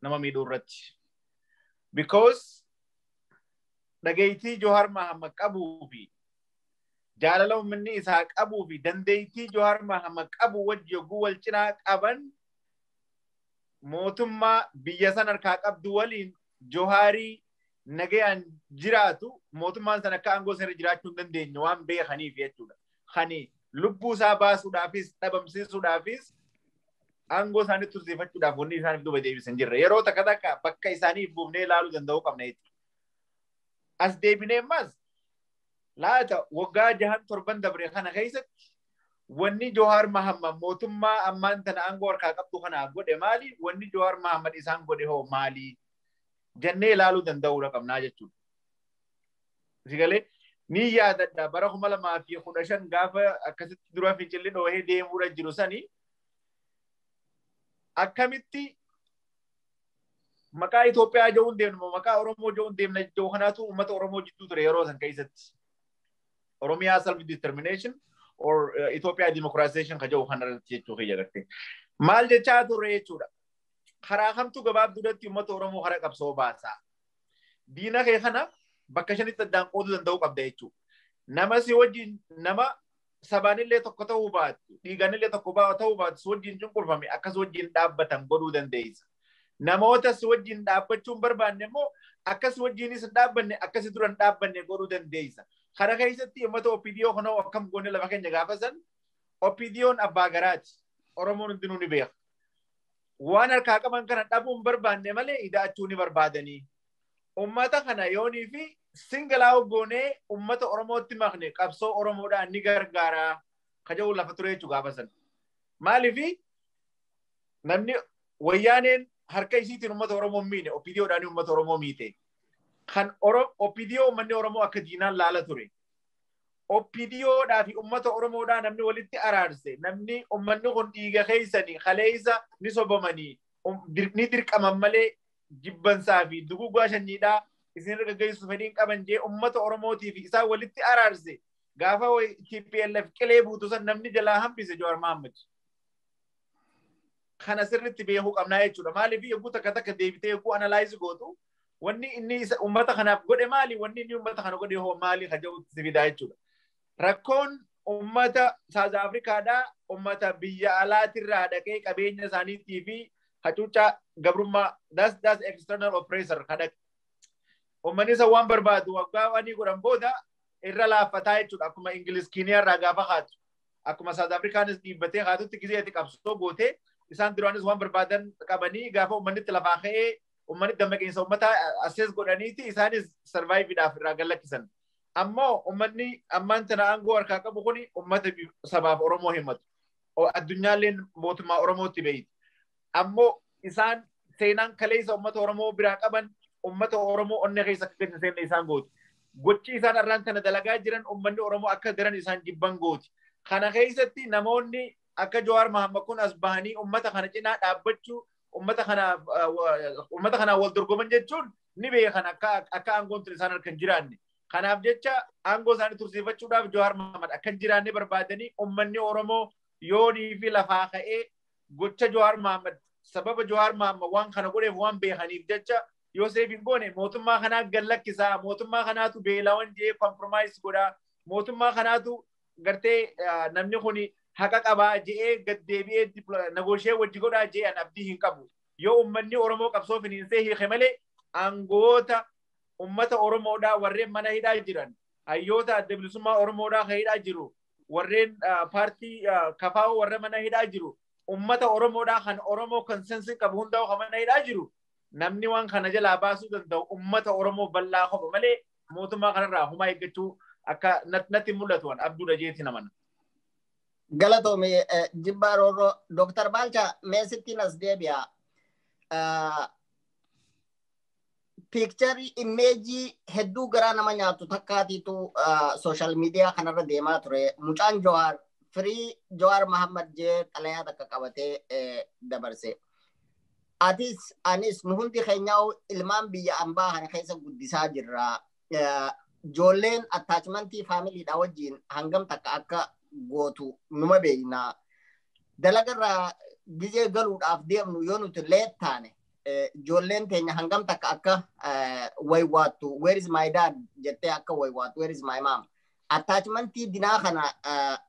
nama miidhuu irratti. Because dhageettii Johaar Mahammad qabuu fi jaalala uummanni isaa qabuu fi dandeettii Johaar Mahammad qabu wajji yogguu wal cinaa qaban, mootummaa biyya san harkaa qabdu waliin Johaarii nagayaan jiraatu mootummaan san akka aangoo sana jiraachuu hin dandeenye waan beekaniif jechuudha. Kani lubbuu isaa baasuudhaafis dhabamsiisuudhaafis aangoo isaanii tursiifachuudhaaf wanni isaaniif duuba deebisan jirra. Yeroo takka takka bakka isaaniif buufnee ilaaluu danda'uu qabna jechuudha. As deebinee ammas laata waggaa jahan torban dabre kana keessatti wanni Johaar Mahammad mootummaa ammaan tana aangoo harkaa qabdu kanaaf godhe maali? Wanni Johaar Mahammad isaan godhe hoo maali? Jennee ilaaluu danda'uudha qabnaa jechuudha. Sigalee ni yaadadha, bara 2015 gaafa akkasitti dura fincilli dhoohee deemuudha jiru sani akkamitti maqaa Itoophiyaa jedhuun deemnu, maqaa Oromoo jedhuun deemna jedhu kanaatu uummata Oromoo jidduu ture yeroo san keessatti. Oromiyaa self determination or Ethiopia democratization ka jedhu kanarratti jechuu kiyya gartee. Maal jechaa turre jechuudha. Karaa kamtu gabaabduudatti uummata Oromoo karaa qabsoo baasaa? Diina kee kana bakka shanitti addaan qooduu danda'uu qabda jechuudha. Nama si wajjin, nama sabaanillee tokko ta'uu baatu, dhiiganillee tokko ta'uu baatu, si wajjin cunqurfame akkas wajjin dhaabbatan godhuu dandeessa. Namoota si wajjin dhaabbachuu hin barbaanne immoo akkas wajjinis hin dhaabbanne, akkasi dura hin dhaabbanne godhuu dandeessa. Kana keessatti uummata OPDO kanoo akkam goone lafa keenya gaafa san? OPDO'n abbaa garaati. Oromoon hundinuu ni beeka. Waan harkaa qaban kana dhabuu hin barbaanne malee ida'achuu ni barbaadanii. Uummata kana yoonii fi singalaa goonee uummata Oromootti makne qabsoo Oromoodhaan ni gargaara. Kaja'u lafa ture jechuu gaafa san. Maaliifi namni wayyaaneen harka isiitiin uummata Oromoo miine, OPDOdhaan uummata Oromoo miite. Kan OPDO uummanni Oromoo akka diinaan laala ture. OPDOdhaa fi uummata Oromoodhaa namni walitti araarse, namni uummanni kun dhiiga keessanii kaleessa ni sobamanii ni dirqaman malee jibbansaa fi dugugaa shanyiidhaa isin irra gaggeessu fedhiin qaban jee uummata Oromootii fi isaan walitti araarse, gaafa TPLF qilee buutu san namni jalaa hambise Jawaar Mohaammed. Kana sirriitti beekuu qabnaa jechuudha. Maaliif yogguu takka takka deebitee yogguu analyze gootu, wanni inni uummata kanaaf godhe maali? Wanni inni uummata kana godhe hoo maali? Ka jedhu si fidaa jechuudha. Rakkoon uummata South Afrikaadhaa uummata biyya alaatirraa dhaqee qabeenya isaaniitii fi hacuuccaa gabrummaa, that's external oppressor ka dhaqe. Uummanni isa waan barbaadu waggaa waan godhan booda irra laaffataa jechuudha. Akkuma Ingilis Kiiniyaa gaafa haatu. Akkuma South Afrikaanis dhiibbatee haatutti gisee itti qabsoo gootee isaan duraanis waan barbaadan qabanii, gaafa uummanni itti lafaa ka'ee uummanni dammaqinsa uummataa assess godhaniiti isaanis survive-dhaaf irraa gallakkisan. Ammoo uummanni ammaan tana aangoo harkaa qabu kuni uummata sabaaf Oromoo himatu. Addunyaalleen mootummaa Oromootti beeyti. Ammoo isaan seenaan kaleessa uummata Oromoo biraa qaban uummata Oromoo onnee keessa akka gadi seenne isaan gooti. Gochi isaan arraan tana dalagaa jiran uummanni Oromoo akka daran isaan jibban gooti. Kana keessatti namoonni akka Jawaar Mohaammed kun as bahanii uummata kana cinaa dhaabbachuu, uummata kanaan wal dorgoman jechuun ni beekan akka aangoon tun isaan harka hin jiraanne. Kanaaf jecha aangoo isaanii tursiifachuudhaaf Jawaar Mohaammed akka hin jiraanne barbaadanii, uummanni Oromoo yoonii fi lafaa ka'ee gocha Jawaar Mohaammed, sababa Jawaar Mohaammed waan kana godheef waan beekaniif jecha, yoo seef hin goone mootummaa kanaa gallakkisaa, mootummaa kanaatu beelawan jee compromise godhaa, mootummaa kanaatu gartee namni kun haqa qabaa je'ee gaddeebi'ee negotiate wajji godhaa jee an abdii hin qabu. Yoo uummanni Oromoo qabsoo finiinsee hiike malee, aangoota uummata Oromoodhaa warreen mana hidhaa jiran, hayyoota adda bilisummaa Oromoodhaa kan hidhaa jiru, warreen paartii KFO warra mana hidhaa jiru, uummata Oromoodhaa kan Oromoo consensus qabu hundaa kan mana hidhaa jiru, namni waan kana jalaa baasuu danda'u uummata Oromoo bal'aa qofa malee mootummaa kanarraa humaa eeggachuu akka natti mul'atu waan abduudha jeeti namana. Galatoomi Jibbaa Roorroo. Dooktar Baalchaa, mee sittiin as deebi'a. Picture image hedduu garaa nama nyaatu takkaatiitu social media kanarra deemaa ture. Mucaan Jawaar "Free Jawaar Mahammad" jee xalayaa takka qabatee dabarse. Atis anis nu hundi keenyaa ilmaan biyya ambaa kana keessa guddisaa jirra. Ijoolleen attachmentii faamiliidha wajjin hangam takka akka gootu numa beekna. Dalagarraa gizee galuudhaaf deemnu yoo nuti late taane, ijoolleen teenya hangam takka akka waywaattu, "Where is my dad?" jettee akka waywaattu, "Where is my mom?" Attachmentii dinaa kana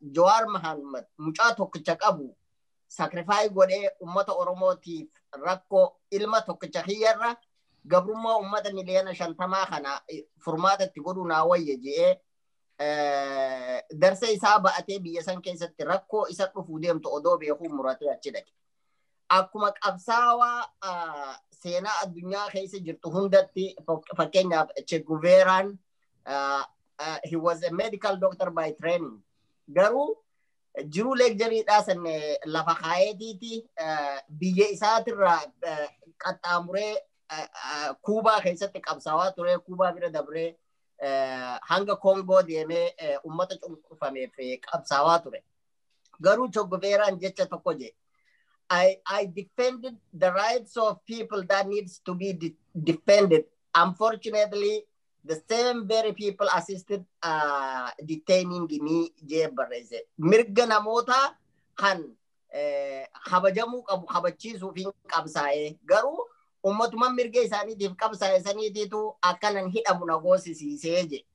Jawaar Mahammad mucaa tokkicha qabu sacrifice godhee ummata Oromootiif, rakkoo ilma tokkicha kiyyarra gabrummaa ummata 50 miliyoona kana furmaata itti godhuu naa wayya je'ee darsa isaa ba'atee biyya san keessatti rakkoo isa dhufuu deemtu odoo beekuu muratee achi dhaqe. Akkuma qabsaawaa seenaa addunyaa keessa jirtu hundatti, fakkeenyaaf Che Guevaraan, he was a medical doctor by training. Garuu jiruu luxurydhaa san lafa kaayeetiiti biyya isaatirraa qaxxaamuree Kuubaa keessatti qabsaawaa ture. Kuubaa bira dabree hanga Koongoo deemee ummata cunqurfameef qabsaawaa ture. Garuu Che Guevaraan jecha tokko je. I defended the rights of people that needs to be defended. Unfortunately, the same very people assisted detaining me jee barreesse. Mirga namoota kan kabajamuu qabu kabachiisuuf hin qabsaa'e, garuu ummatumaan mirga isaaniitiif qabsaa'e saniitiitu akkanan hidhamu na goosisiisee je.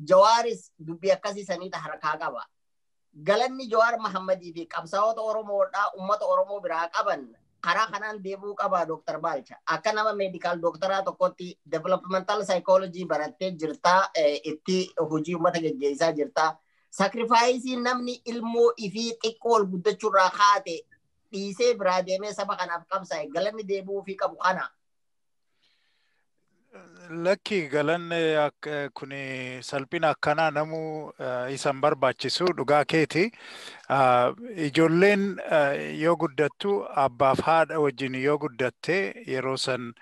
Jawaaris dubbii akkasii saniita harkaa qaba. Galanni Jawaar Mahammadii fi qabsaa'ota Oromoodhaa ummata Oromoo biraa qaban karaa kanaan deebuu qaba. Dr. Balcha, akka nama medical doctoraa tokkotti developmental psychology barattee jirtaa, itti hojii ummata geggeessaa jirtaa. Sacrifice namni ilmoo ifii xiqqoo ol guddachuurraa kaate dhiisee biraa deemee saba kanaaf qabsaa'e, galanni deebi'uu fi qabu kana. Lakki, galanni kun salphina akkanaa namuu isan barbaachisu, dhugaa keeti. Ijoolleen yoo guddattu, abbaaf haadha wajjin yoo guddatte, yeroo san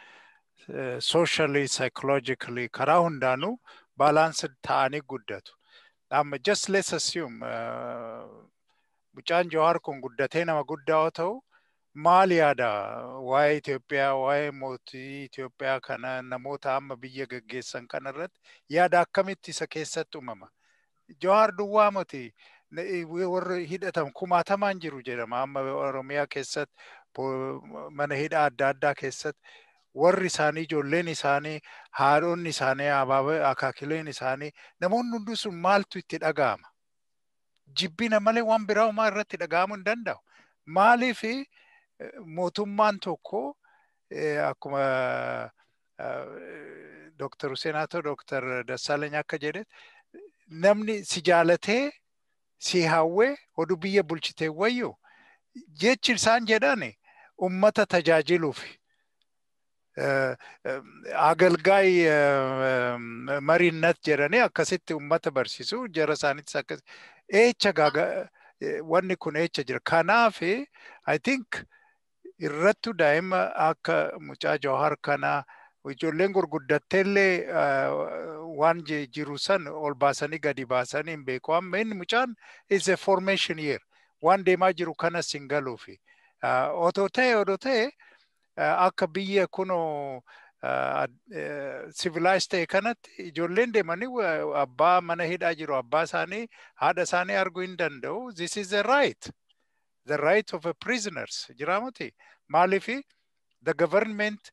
socially, psychologically, karaa hundaanuu balance ta'anii guddatu. Amma just let's assume mucaan Jawaar kun guddatee nama guddaa yoo ta'u, maal yaada waa'ee Itoophiyaa, waa'ee mootii Itoophiyaa kana, namoota amma biyya gaggeessan kana irratti yaada akkamitti isa keessatti uumama? Jawaar duwwaa miti, warri hidhatan kumaatamaan jiru jedhama. Amma Oromiyaa keessatti mana hidhaa adda addaa keessatti warri isaanii, ijoolleen isaanii, haadhonni isaanii, akaakileen isaanii, namoonni hundi sun maaltu itti dhaga'ama? Jibbina malee waan biraa homaa irratti dhaga'amuu hin danda'u. Maaliif mootummaan tokko, akkuma Dr. Hussein haa ta'u Dr. Dassaalany akka jedhe, namni si jaalatee si hawwee oduu biyya bulchitee wayyu, jechi isaan jedhan ummata tajaajiluuf. አገልጋይ መሪነት jedhanii akkasitti ummata barsiisu, jara isaaniitis akkas eecha gaaga wanni kun eecha jira. Kanaaf I think irrattu daa'ima akka mucaa Jawaar kanaa, ijoolleen gurguddatteellee waan jiru san ol baasanii gadi baasanii hin beeku. Amma inni mucaan is a formation year, waan deemaa jiru kanas hin galuufi. Otoo ta'e akka biyya kunoo civilized ta'e kanatti ijoolleen deemanii abbaa mana hidhaa jiru, abbaa isaanii, haadha isaanii arguu hin danda'u. This is the right. The right of a prisoners. Jiraamuti. Maaliifi the government,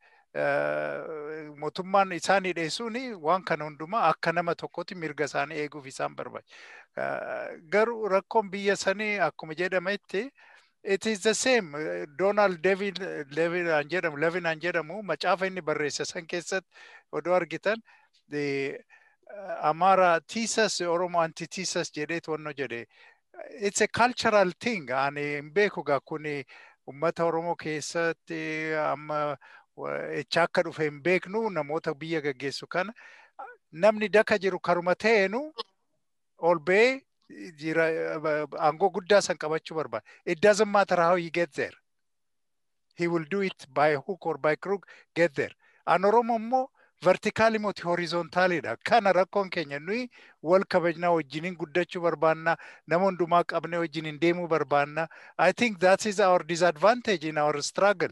mootummaan isaan hidhe suni, waan kana hundumaa akka nama tokkotti mirga isaanii eeguuf isaan barbaachisa. Garuu rakkoon biyya sanii akkuma jedhametti it is the same. Donald David Levin an jedhamu, Levin an jedhamu, macaafa inni barreesse san keessatti odoo argitan, the Amara thesis, Oromo antithesis jedheet wanno jedhe. It's a cultural thing. Ani hin beeku gaa, kuni ummata Oromoo keessatti amma echa akka dhufe hin beeknu. Namoota biyya gaggeessu kana, namni daka jiru karuma ta'eenu ol ba'ee jira aangoo guddaa san qabachuu barbaada. It doesn't matter how he get there. He will do it by hook or by crook, get there. An Oromoo immoo vertically moti, horizontalidha. Kana rakkoon keenya. Nuyi wal kabajnaa wajjiniin guddachuu barbaanna. Nama hundumaa qabnee wajjiniin deemuu barbaanna. I think that is our disadvantage in our struggle.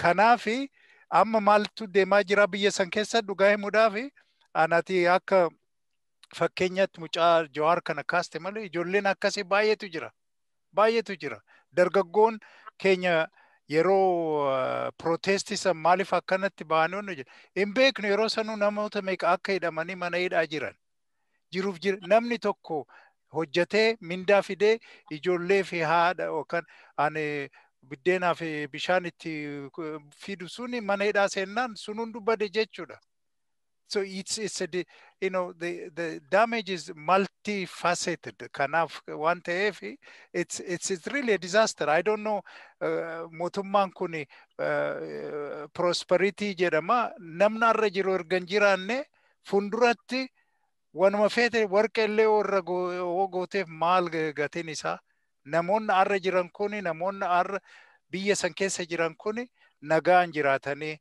Kanaafi amma maaltu deemaa jira biyya san keessa dhugaa himuudhaafi anati akka fakkeenyaatti mucaa Jawaar kana kaaste malee ijoolleen akkasii baay'eetu jira. Baay'eetu jira. Dargaggoon keenya yeroo protestii san maaliif akkanatti ba'anii onnu jedha. Hin beeknu yeroo sanuu namoota meeqa akka hidhamanii mana hidhaa jiran. Jiruuf jira namni tokko hojjetee mindaa fidee ijoollee fi haadha yookaan ani biddeenaa fi bishaan itti fidu suni mana hidhaa seennaan sun hunduu bade jechuudha. So it's a, you know the damage is multifaceted. Kanaaf waan ta'eef it's really a disaster. I don't know, mootummaan kun prosperity jedhama. Namni har'a jiru erga hin jiraanne fuulduratti wanuma feete warqa illee warra gooteef maal gatiin isaa? Namoonni har'a jiran kuni, namoonni har'a biyya san keessa jiran kuni nagaan jiraatanii,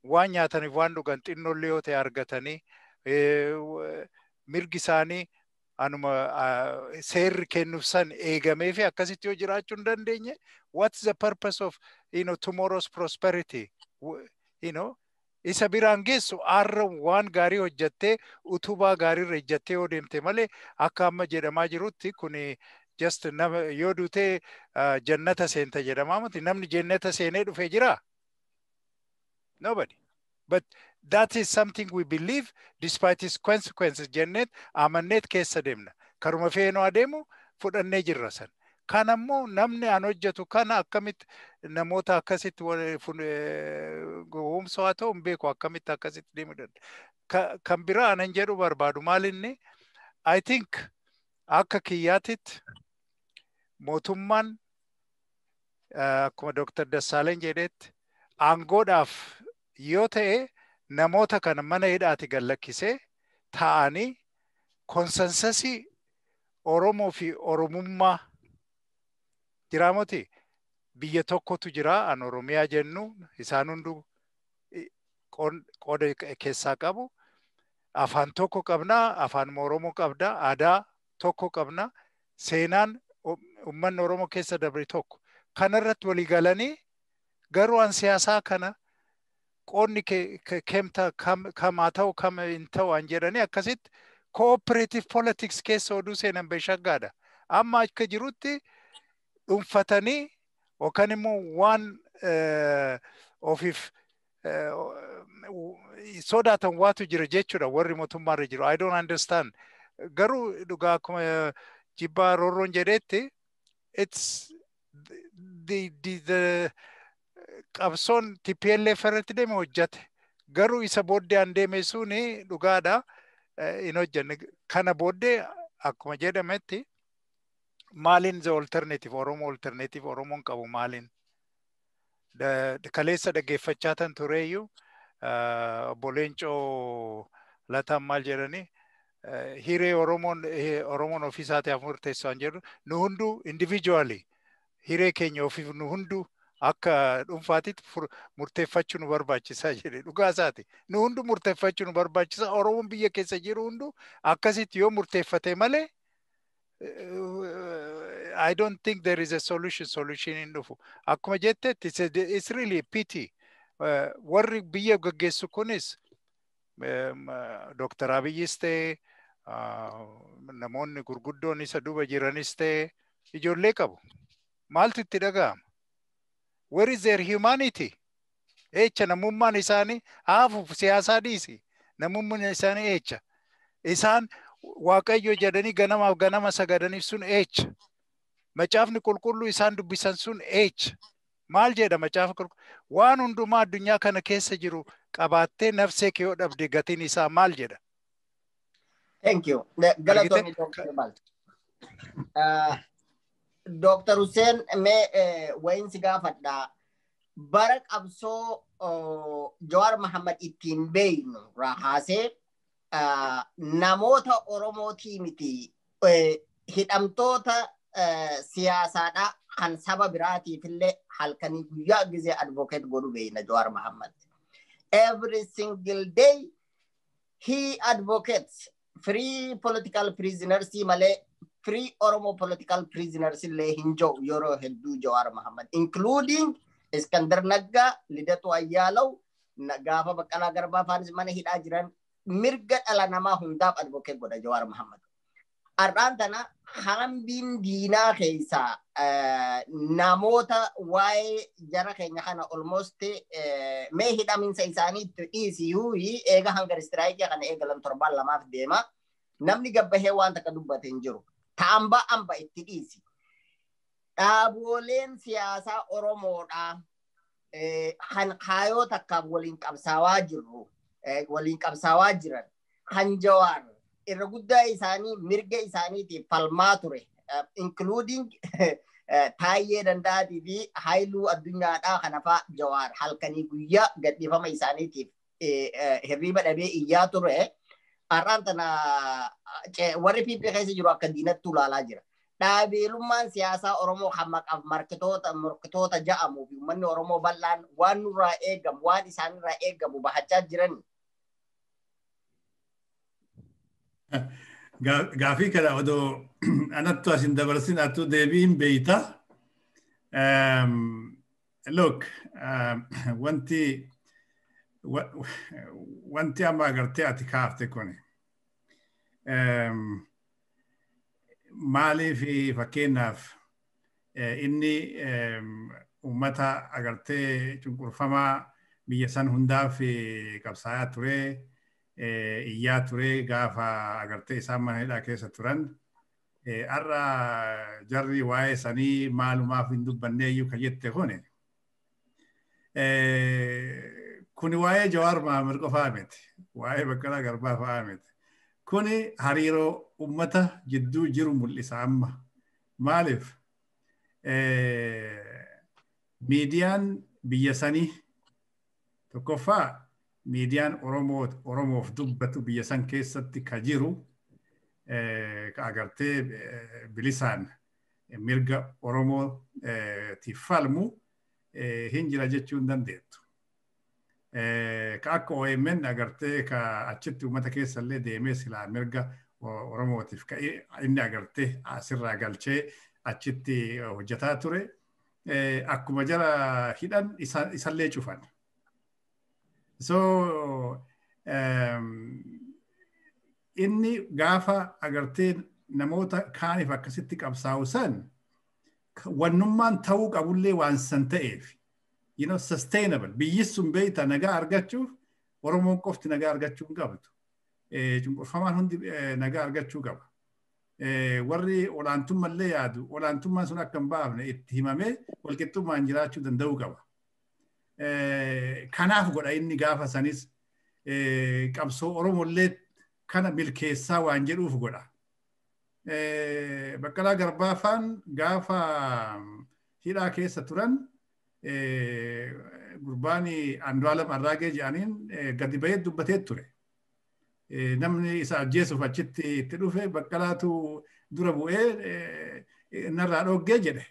waan nyaataniif waan dhugan xinnollee yoo ta'e argatanii, mirgi isaanii anuma seerri kennuuf san eegamee fi akkasitti yoo jiraachuu hin dandeenye, what's the purpose of tomorrow's prosperity? Isa biraan geessu har'a waan gaarii hojjattee utubaa gaariirra ejjattee yoo deemte malee, akka amma jedhamaa jirutti kuni just nama yoo duutee jannata seenta jedhamaa miti. Namni jannata seenee dhufee jiraa? Nobody. But that is something we believe despite its consequences jenneet amanneet keessa deemna. Karuma feenuu adeemu fudhannee jirra san. Kan ammoo namni an hojjetu kana akkamitti namoota akkasitti gowwoomsuu haa ta'u hin beeku, akkamitti akkasitti deemuu danda'a. Kan biraa anan jedhu barbaadu maalinni, I think akka kiyyaatitti mootummaan akkuma Dr. Dassaaleny jedhetti aangoodhaaf yoo ta'e namoota kana mana hidhaati gad lakkisee ta'anii consensusii Oromoo fi Oromummaa jiraamoti biyya tokkotu jira an Oromiyaa jennu isaan hunduu qooda keessaa qabu. Afaan tokko qabna, afaan Oromoo qabda, aadaa tokko qabna, seenaan uummanni Oromoo keessa dabre tokko. Kanarratti walii galanii garuu an siyaasaa kana qoonni keemta kam haa ta'u kam hin ta'u an jedhanii akkasitti cooperative politics keessa oduu seenan beeshaggaadha. Amma akka jirutti dhuunfatanii yookaan immoo waan ofiif sodaatan waatu jira jechuudha warri mootummaarra jiru. I don't understand. Garuu dhugaa akkuma jibbaa roorroon jedhetti it's the qabsoon TPLF irratti deeme hojjate. Garuu isa booddee an deeme suni dhugaadha hin hojjenne. Kana booddee akkuma jedhametti maaliin the alternative Oromoo, alternative Oromoon qabu maaliin? Kaleessa dhaggeeffachaa tan tureeyyuu obbo Leencoo Lataan maal jedhanii, hiree Oromoon ofiisaatiif murteessu an jedhu, nu hunduu individually hiree keenya ofiif nu hunduu akka dhuunfaatitti murteeffachuu nu barbaachisaa jedhe. Dhugaa isaati. Nu hundu murteeffachuu nu barbaachisa. Oromoon biyya keessa jiru hundu akkasitti yoo murteeffate malee I don't think there is a solution. Solution hin dhufu. Akkuma jettetti it's really a pity. Warri biyya gaggeessu kunis Dr. Abiyyis ta'e, namoonni gurguddoon isa duuba jiranis ta'e, ijoollee qabu. Maaltu itti dhaga'ama? Where is their humanity? Eecha namummaan isaanii haafuuf siyaasaa dhiisi. Namummaan isaanii eecha? Isaan Waaqayyo jedhanii ganamaaf ganama sagadaniif sun eecha? Macaafni qulqulluu isaan dubbisan sun eecha? Maal jedha macaafa qulqulluu? Waan hundumaa addunyaa kana keessa jiru qabaattee nafsee kee yoo dhabde gatiin isaa maal jedha? Thank you. Galatoomi, Dr. Balcha. Dr. Hussein, mee wayin si gaafadha. Bara qabsoo Jawaar Muhammad ittiin beeynu rahaasee namoota Oromootii miti, hidhamtoota siyaasaadha kan saba biraatiif illee halkanii guyyaa gizee advocate godhu beeyna Jawaar Muhammad. Every single day he advocates free political prisoners malee free Oromo political prisoners illee hin jiru yeroo hedduu Jawaar Muhammad, including Iskandar Naggaa, Lidatu Ayyaalaw, gaafa Baqqalaa Garbaa faanis mana hidhaa jiran mirga dhala namaa hundaaf advocate godha Jawaar Muhammad. Har'aan tana hambiin diinaa keessaa namoota waa'ee jara keenya kana almost mee hidhaminsa isaanii itti dhiisiyuu eega hunger strike kana eegalan torbaan lamaaf deema. Namni gabbahee waan takka dubbate hin jiru. Ta'amba amba itti dhiisi. Dhaabooleen siyaasaa Oromoodhaa kan kaayoo takkaaf waliin qabsaawaa jirru waliin qabsaawaa jiran kan Jawaar irra guddaa isaanii mirga isaaniitiif falmaa ture, including Taayyee Danda'aatii fi Haayiluu Addunyaadhaa kana faa Jawaar halkanii guyyaa gadhiifama isaaniitiif hirriba dhabee iyyaa ture. Har'aan tana warri PP keessa jiru akka diinatti ilaalaa jira. Dhaabeelummaan siyaasaa Oromoo kan maqaaf markitoota morkitoota ja'amuu fi uummanni Oromoo bal'aan waan nurraa eegamu, waan isaanirraa eegamu bahachaa jirani. Gaafii kana odoo anattu asin dabarsin attu deebii hin beeyta. Look, wanti amma agartee ati kaafte kuni maaliif fakkeenyaaf inni uummata agartee cunqurfamaa biyya san hundaaf qabsaa'aa ture, iyyaa ture gaafa agartee isaan mana hidhaa keessa turan. Har'a jarri waa'ee sanii maalumaaf hin dubbanne iyyuu kan jette kuni. Kuni waa'ee Jawaar Mahammad qofaa miti. Waa'ee Baqqalaa Garbaa fa'aa miti. Kuni hariiroo uummata jidduu jiru mul'isa amma. Maaliif? Miidiyaan biyya sanii tokkoffaa miidiyaan Oromoof dubbatu biyya san keessatti ka jiru ka agartee bilisaan mirga Oromootiif falmu hin jira jechuu hin dandeettu. Ka akka OMN agartee ka achitti uummata keessallee deemee silaa mirga Oromootiif ka inni agartee asirraa galchee achitti hojjetaa ture. Akkuma jara hidhan isallee cufan. So inni gaafa agartee namoota kaaniif akkasitti qabsaa'u san wannummaan ta'uu qabullee waan san ta'eef, sustainable biyyi sun beeyta nagaa argachuuf Oromoon qofti nagaa argachuu hin qabdu. Cunqurfamaan hundi nagaa argachuu qaba. Warri olaantummallee yaadu olaantummaan sun akka hin baafne itti himamee walqixxummaan jiraachuu danda'uu qaba. Kanaaf godha inni gaafa sanis qabsoo Oromollee kana milkeessaa waan jedhuuf godha. Baqqalaa Garbaa faan gaafa hidhaa keessa turan gurbaan Andu'aalam Arraagee jedhaniin gadi bahee dubbatee ture. Namni isa ajjeesuuf achitti itti dhufe Baqqalaatu dura bu'ee narraa dhoggee jedhe.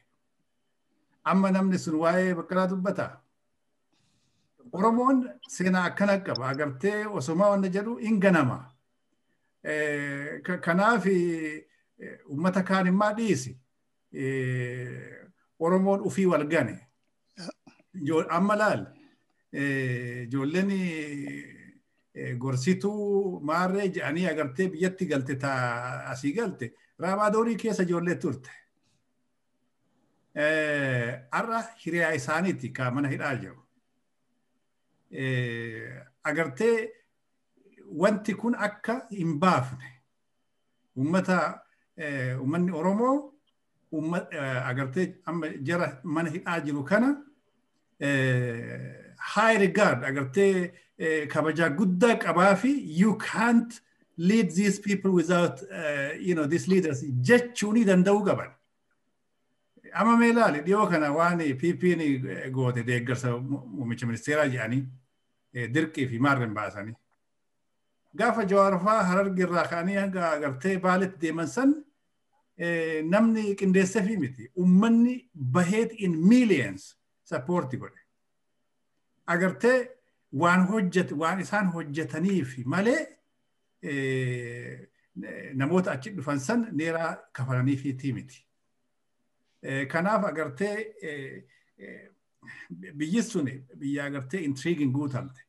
Amma namni sun waa'ee Baqqalaa dubbata. Oromoon seenaa akkana qaba. Agartee osomaa wanta jedhu hin ganama. Kanaaf uummata kaan immaa dhiisi. Oromoon ufii wal gane. Amma laal ijoolleen gorsituu maarree jedhanii agartee biyyatti galte asii galte raabaadorii keessa ijoollee turte. Har'a hiriyaa isaaniiti ka mana hidhaa jiru. Agartee wanti kun akka hin baafne uummata uummanni Oromoo agartee amma jara mana hidhaa jiru kana high regard agartee kabajaa guddaa qabaa fi you can't lead these people without these leaders jechuuni danda'uu qaban. Amma mee ilaali dhiyoo kana waan PP'n goote deeggarsa muummicha ministeeraa jedhanii dirqii fi maarren baasanii. Gaafa Jawaar fa'aa Hararge irraa ka'anii hanga agartee Baaletti deeman san namni qindeesseefii miti. Uummanni baheet in millions support godhe. Agartee waan hojjete waan isaan hojjetaniif malee namoota achi dhufan san neeraa kafalaniifiitii miti. Kanaaf agartee Biyyi sun biyya agartee intriguing guutamte.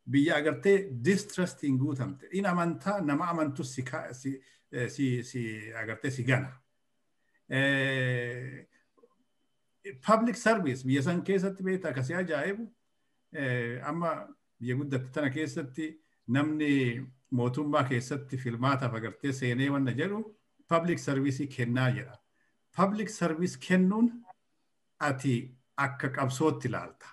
Biyya agartee distrusting guutamte. In amantaa nama amantu si si si agartee si gana. Public service biyya san keessatti beektaa akkasii ajaa'ibu, amma biyya guddatte tana keessatti namni mootummaa keessatti filmaataaf agartee seenee wanna jedhu public service kennaa jedha. Public service kennuun ati akka qabsootti ilaalta.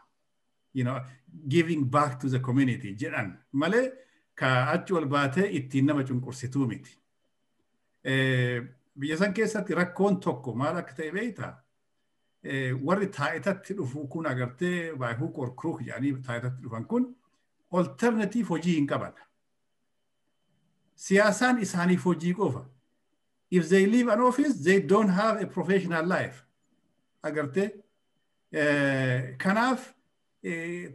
Giving back to the community jedhan malee ka achi ol baatee ittiin nama cunqursituu miti. Biyya san keessatti rakkoon tokko maal akka ta'e beektaa? Warri taa'itatti dhufu kun agartee by hook or crook jedhanii taa'itatti dhufan kun alternative hojii hin qaban. Siyaasaan isaaniif hojii qofa. If they leave an office, they don't have a professional life. Agartee kanaaf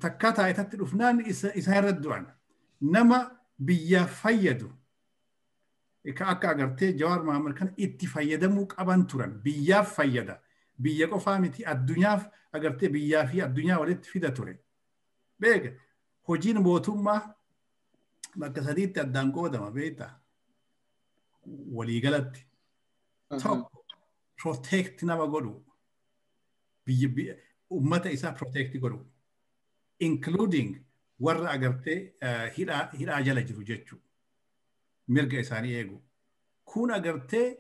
takka taa'itatti dhufnaan isa irratti du'an. Nama biyyaaf fayyadu ka akka agartee Jawaar Mohaammed kana itti fayyadamuu qaban turan, biyyaaf fayyada. Biyya qofaa miti, addunyaaf agartee biyyaa fi addunyaa walitti fida ture. Beeka, hojiin mootummaa bakka sadiitti addaan qoodama, beektaa, waliigalatti. Tokko, protect nama godhu, biyya ummata isaa protect godhu, including warra agartee hidhaa jala jiru jechuudha. Mirga isaanii eegu. Kun agartee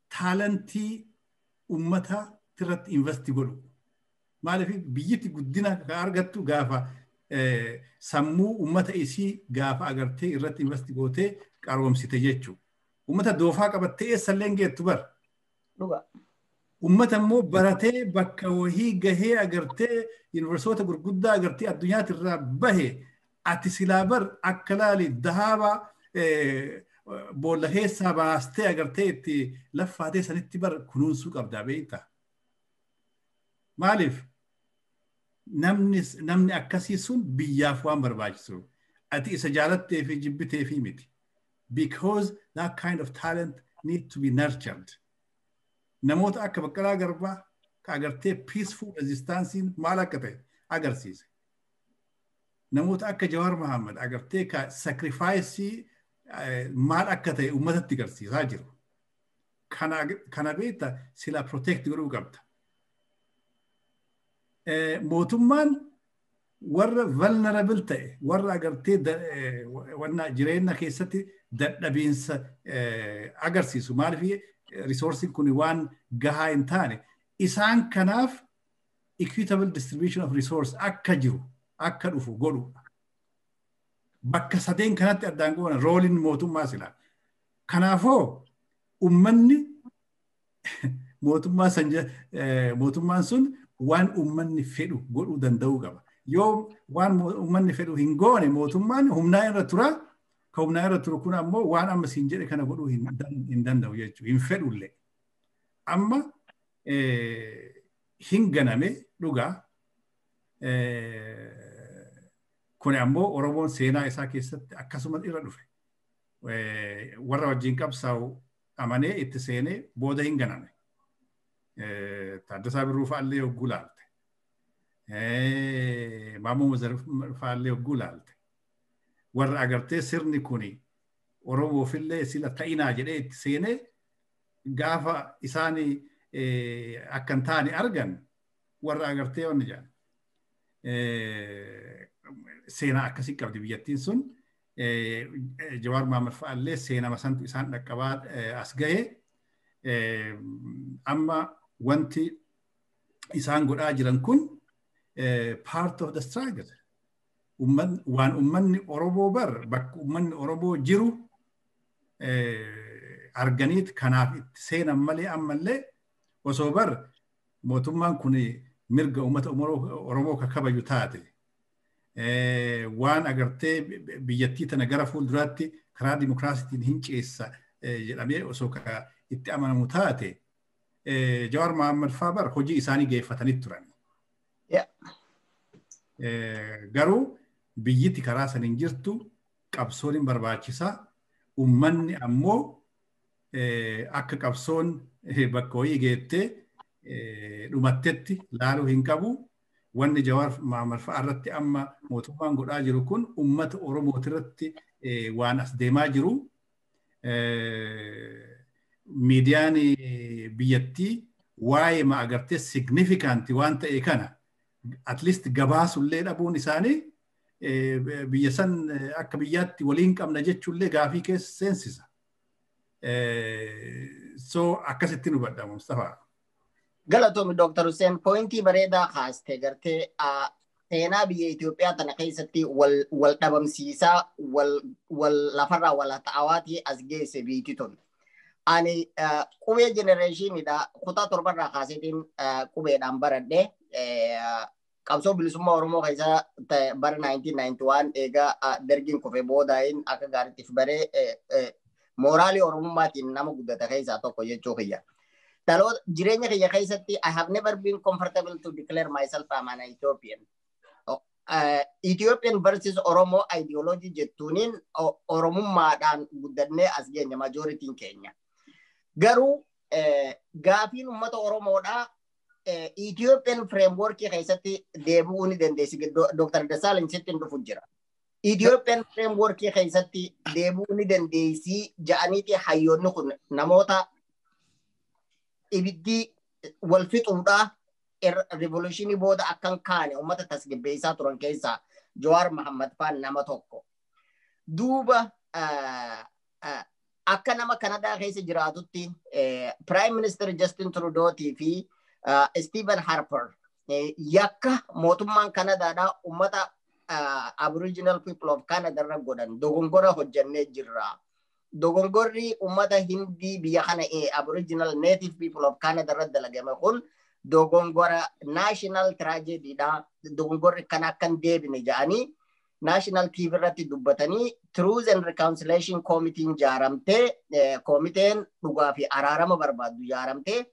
talentii ummata irratti invest godhu. Maaliif, biyyatti guddina ka argattu gaafa sammuu ummata isii gaafa agartee irratti invest gootee qaroomsite jechuudha. Ummata doofaa qabattee eessallee hin geettu bar. Ummata immoo baratee bakka wahii gahee agartee yuunivarsiitota gurguddaa agartee addunyaatti irraa bahe ati silaa bar akka laali dahaaba boolla keessaa baastee agartee itti laffaatee sanitti bar kunuunsuu qabdaa, beektaa. Maaliif, namni akkasii sun biyyaaf waan barbaachisu. Ati isa jaalattee fi jibbitee fi miti. Because that kind of talent need to be nurtured. Namoota akka Baqqalaa Garbaa ka agartee peaceful resistancein maal akka ta'e agarsiise. Namoota akka Jawaar Mohaammed agartee ka sacrifice maal akka ta'e uummatatti agarsiisaa jiru. Kana beekta sila protect godhuu qabda. Mootummaan warra vulnerable ta'e, warra agartee wanna jireenya keessatti dadhabiinsa agarsiisu, maaliif resourceiin kun waan gahaa hin taane, isaan kanaaf equitable distribution of resource akka jiru akka dhufu godhudha. Bakka sadeen kanatti addaan goona roleiin mootummaa sila. Kanaafoo ummanni mootummaa san, mootummaan sun waan ummanni fedhu godhuu danda'uu qaba. Yoo waan ummanni fedhu hin goone, mootummaan humnaa irra tura. Ka humnaa irra turu kun ammoo waan amma siin jedhe kana godhuu hin danda'u jechuudha. Hin fedhullee. Amma hin ganame dhugaa. Kun ammoo Oromoon seenaa isaa keessatti akkasuma irra dhufe. Warra wajjin qabsaa'u amanee itti seenee booda hin ganame. Taaddasaa Birruu fa'aallee yogguu laalte. Maammoo Mazar fa'aallee yogguu laalte. Warra agartee sirni kuni Oromoofillee sila ta'inaa jedhee itti seenee gaafa isaan akka hin taane argan, warra agartee wanni jedhan. Seenaa akkasii qabdi biyyattiin sun. Jawaar Mohaammed fa'aallee seenama santu isaan dhaqqabaa as gahe. Amma wanti isaan godhaa jiran kun part of the struggle. Waan ummanni Oromoo bar bakka ummanni Oromoo jiru arganiit kanaaf itti seenan malee, ammallee osoo bar mootummaan kun mirga uummata Oromoo ka kabaju taate, waan agartee biyyattii tana gara fuulduraatti karaa dimokiraasiitiin hin ceessa jedhamee osoo ka itti amanamu taate, Jawaar Mohaammed faa bar hojii isaanii geeffatanii turan. Garuu biyyatti karaa san hin jirtu, qabsoon hin barbaachisaa. Ummanni ammoo akka qabsoon bakka wayii geettee dhumattetti laaluu hin qabu. Wanni Jawaar Mohaammed fa'a irratti amma mootummaan godhaa jiru kun uummata Oromooti irratti waan as deemaa jiru. Miidiyaan biyyattii waa'ee ma agartee significant waan ta'e kana at least gabaasullee dhabuun isaanii biyya san akka biyyaatti waliin qabna jechuullee gaafii keessa seensisa. So akkasitti nu hubadha, Mustafaa. Galatoomi, Dr. Hussein, pointii bareedaa kaaste. Gartee seenaa biyya Itoophiyaa tana keessatti wal dhabamsiisaa, wal lafarraa wal ta'awaatii as geesse biitti tun. Ani qubee generationiidha, kutaa torbarraa kaaseetiin qubeedhaan baradhe. Qabsoo bilisummaa Oromoo keessa bara 1991 eegaa dargiin kufe boodaayin akka gaariitti baree mooraalii Oromummaatiin nama guddate keessaa tokko jechuu kiyya. Dhaloota jireenya kiyya keessatti I have never been comfortable to declare myself I'm an Ethiopian. Ethiopian versus Oromo ideology jettuuniin Oromummaadhaan guddannee as geenya majorityin keenya. Garuu gaafiin uummata Oromoodhaa Ethiopian framework keessatti deebi'uu ni dandeessi. Dr. Dassaalany sitti hin dhufu jira. Ethiopian framework keessatti deebi'uu ni dandeessi ja'aniiti hayyoonni kun namoota ibiddi wal fixuudhaa revolutionii booda akkan kaane uummata tasgabbeessaa turan keessaa Jawaar Mohammad faan nama tokko. Duuba akka nama Kanadaa keessa jiraatutti Prime Minister Justin Trudeautii fi Stephen Harper yakka mootummaan Kanadaadhaa uummata Aboriginal people of Canada irra godhan dogongora hojjannee jirra. Dogongorri uummata Hindii biyya kana Aboriginal Native people of Canada irra dalagame kun dogongora national tragedy dha. Dogongorri kan akkan deebine jedhanii national TV irratti dubbatanii Truth and Reconciliation Committee jaaramtee, komiteen dhugaa fi araarama barbaaddu jaaramtee,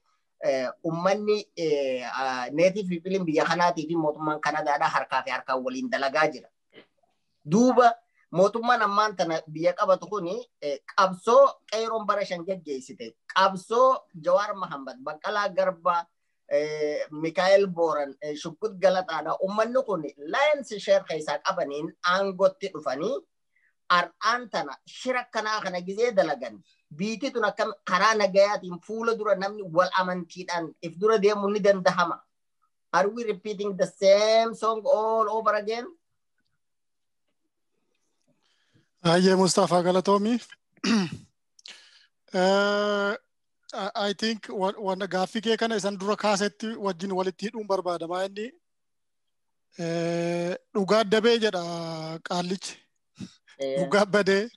ummanni native people biyya kanaatii fi mootummaan Kanadaadhaa harkaa fi harkaan waliin dalagaa jira. Duuba mootummaan ammaan tana biyya qabatu kuni qabsoo qeeroon bara 5 geggeessite, qabsoo Jawaar Mohammad, Baqqalaa Garbaa, Mikaa'el Booran, Shuggut Galataadha. Uummanni kun lion's share keessaa qabaniin aangootti dhufanii har'aan tana shira akkanaa kana gizee dalagan biitii tun akkam karaa nagayaatiin fuula dura namni wal amantiidhaan if dura deemuu ni dandahama? Are we repeating the same song all over again? Ayyee Mustafaa, galatoomi. I think wanta gaaffii kee kana isan dura kaasetti wajjin walitti hidhuun barbaadama. Inni dhugaa dabee jedha qaallichi. Dhugaa badee,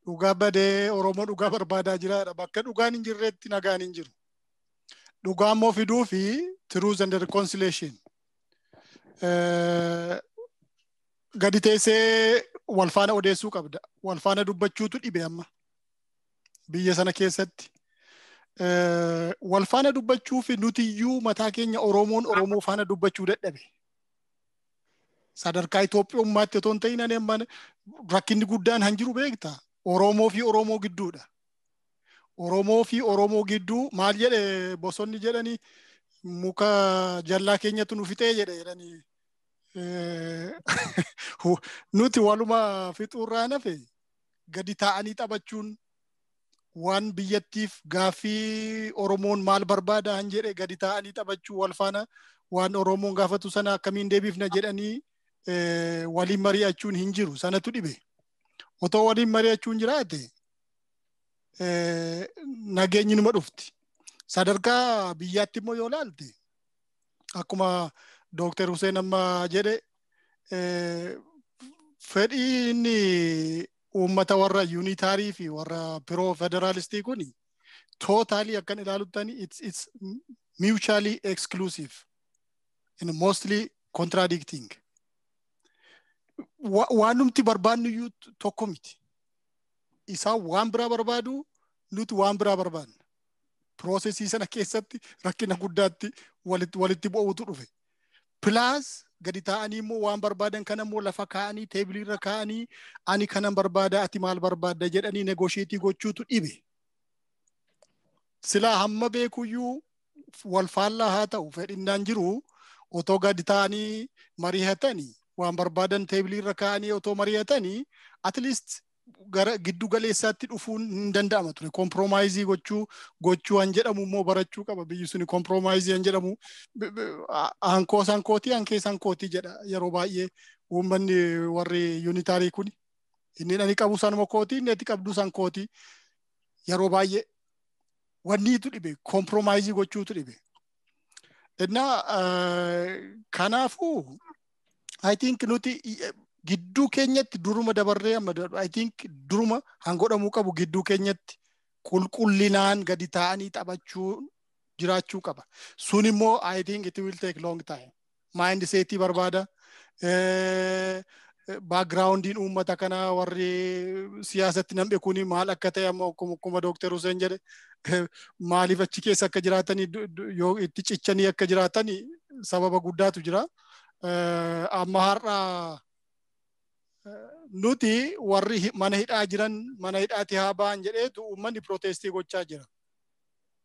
dhugaa badee, Oromoo dhugaa barbaadaa jiraadha. Bakka dhugaan hin jirretti nagaan hin jiru. Dhugaa immoo fiduu fi truth and reconciliation. Gadi teessee wal faana odeessuu qabda. Wal faana dubbachuutu dhibe amma biyya sana keessatti. Wal faana dubbachuu fi nutiyyuu mataa keenya Oromoon Oromoo faana dubbachuu dadhabe. Sadarkaa Itoophiyummaatti otoo hin ta'in ani amma rakkinni guddaan han jiru beekta. Oromoo fi Oromoo gidduudha. Oromoo fi Oromoo gidduu maal jedhe bosonni jedhanii, muka jallaa keenyatu nu fixee jedhe jedhanii. Nuti waluma fixuurraa nafe gadi taa'anii taphachuun waan biyyattiif gaaffii Oromoon maal barbaada han jedhe gadi taa'anii taphachuu, wal faana waan Oromoon gaafatu sana akkamiin deebifna jedhanii waliin mari'achuun hin jiru, sanatu dhibe. Otoo waliin mari'achuun jiraate nageenyi numa dhufti. Sadarkaa biyyaatti immoo yoo laalte, akkuma Dooktar Hussein amma jedhe, fedhii inni uummata warra unitary fi warra pro federalistii kuni totally akkan ilaaluttani it's mutually exclusive and mostly contradicting. Waan numti barbaannu iyyuu tokko miti. Isaan waan biraa barbaadu, nuti waan biraa barbaanna. Processii sana keessatti rakkina guddaatti walitti bu'uutu dhufe. Plus gadi taa'anii immoo waan barbaadan kana immoo lafa kaa'anii, tableii irra kaa'anii, ani kanan barbaada, ati maal barbaadda jedhanii negotiate gochuutu dhibe. Silaa hamma beekuyyuu wal faallaa haa ta'u fedhinnaan jiru Otoo gadi ta'anii mari'atanii, waan barbaadan teebilii irra kaa'anii otoo mari'atanii, at least gara giddu galeessaatti dhufuun hin danda'ama ture. Compromise gochuu han jedhamu immoo barachuu qaba biyyi suni. Compromise han jedhamu, hankoo sankootii, hankee sankootii jedha yeroo baay'ee uummanni warri unitary kuni. Inni ani qabu sanuma kootii, inni ati qabdu sankootii. Yeroo baay'ee wanniitu dhibe, compromise gochuutu dhibe. Innaa kanaafuu I think nuti gidduu keenyatti duruma dabarree amma, I think duruma hangodhamuu qabu, gidduu keenyatti qulqullinaan gadi ta'anii taphachuu jiraachuu qaba. Sun immoo I think it will take long time. Mindsetii barbaada. Backgroundiin uummata kanaa, warri siyaasatti nam'e kuni maal akka ta'e, amma akkuma Dookter Hussein jedhe, maaliif achi keessa akka jiraatanii, yoo itti cichanii akka jiraatanii sababa guddaatu jira. Amma har'a nuti warri mana hidhaa jiran mana hidhaatti haa ba'an jedheetu uummanni protestii gochaa jira.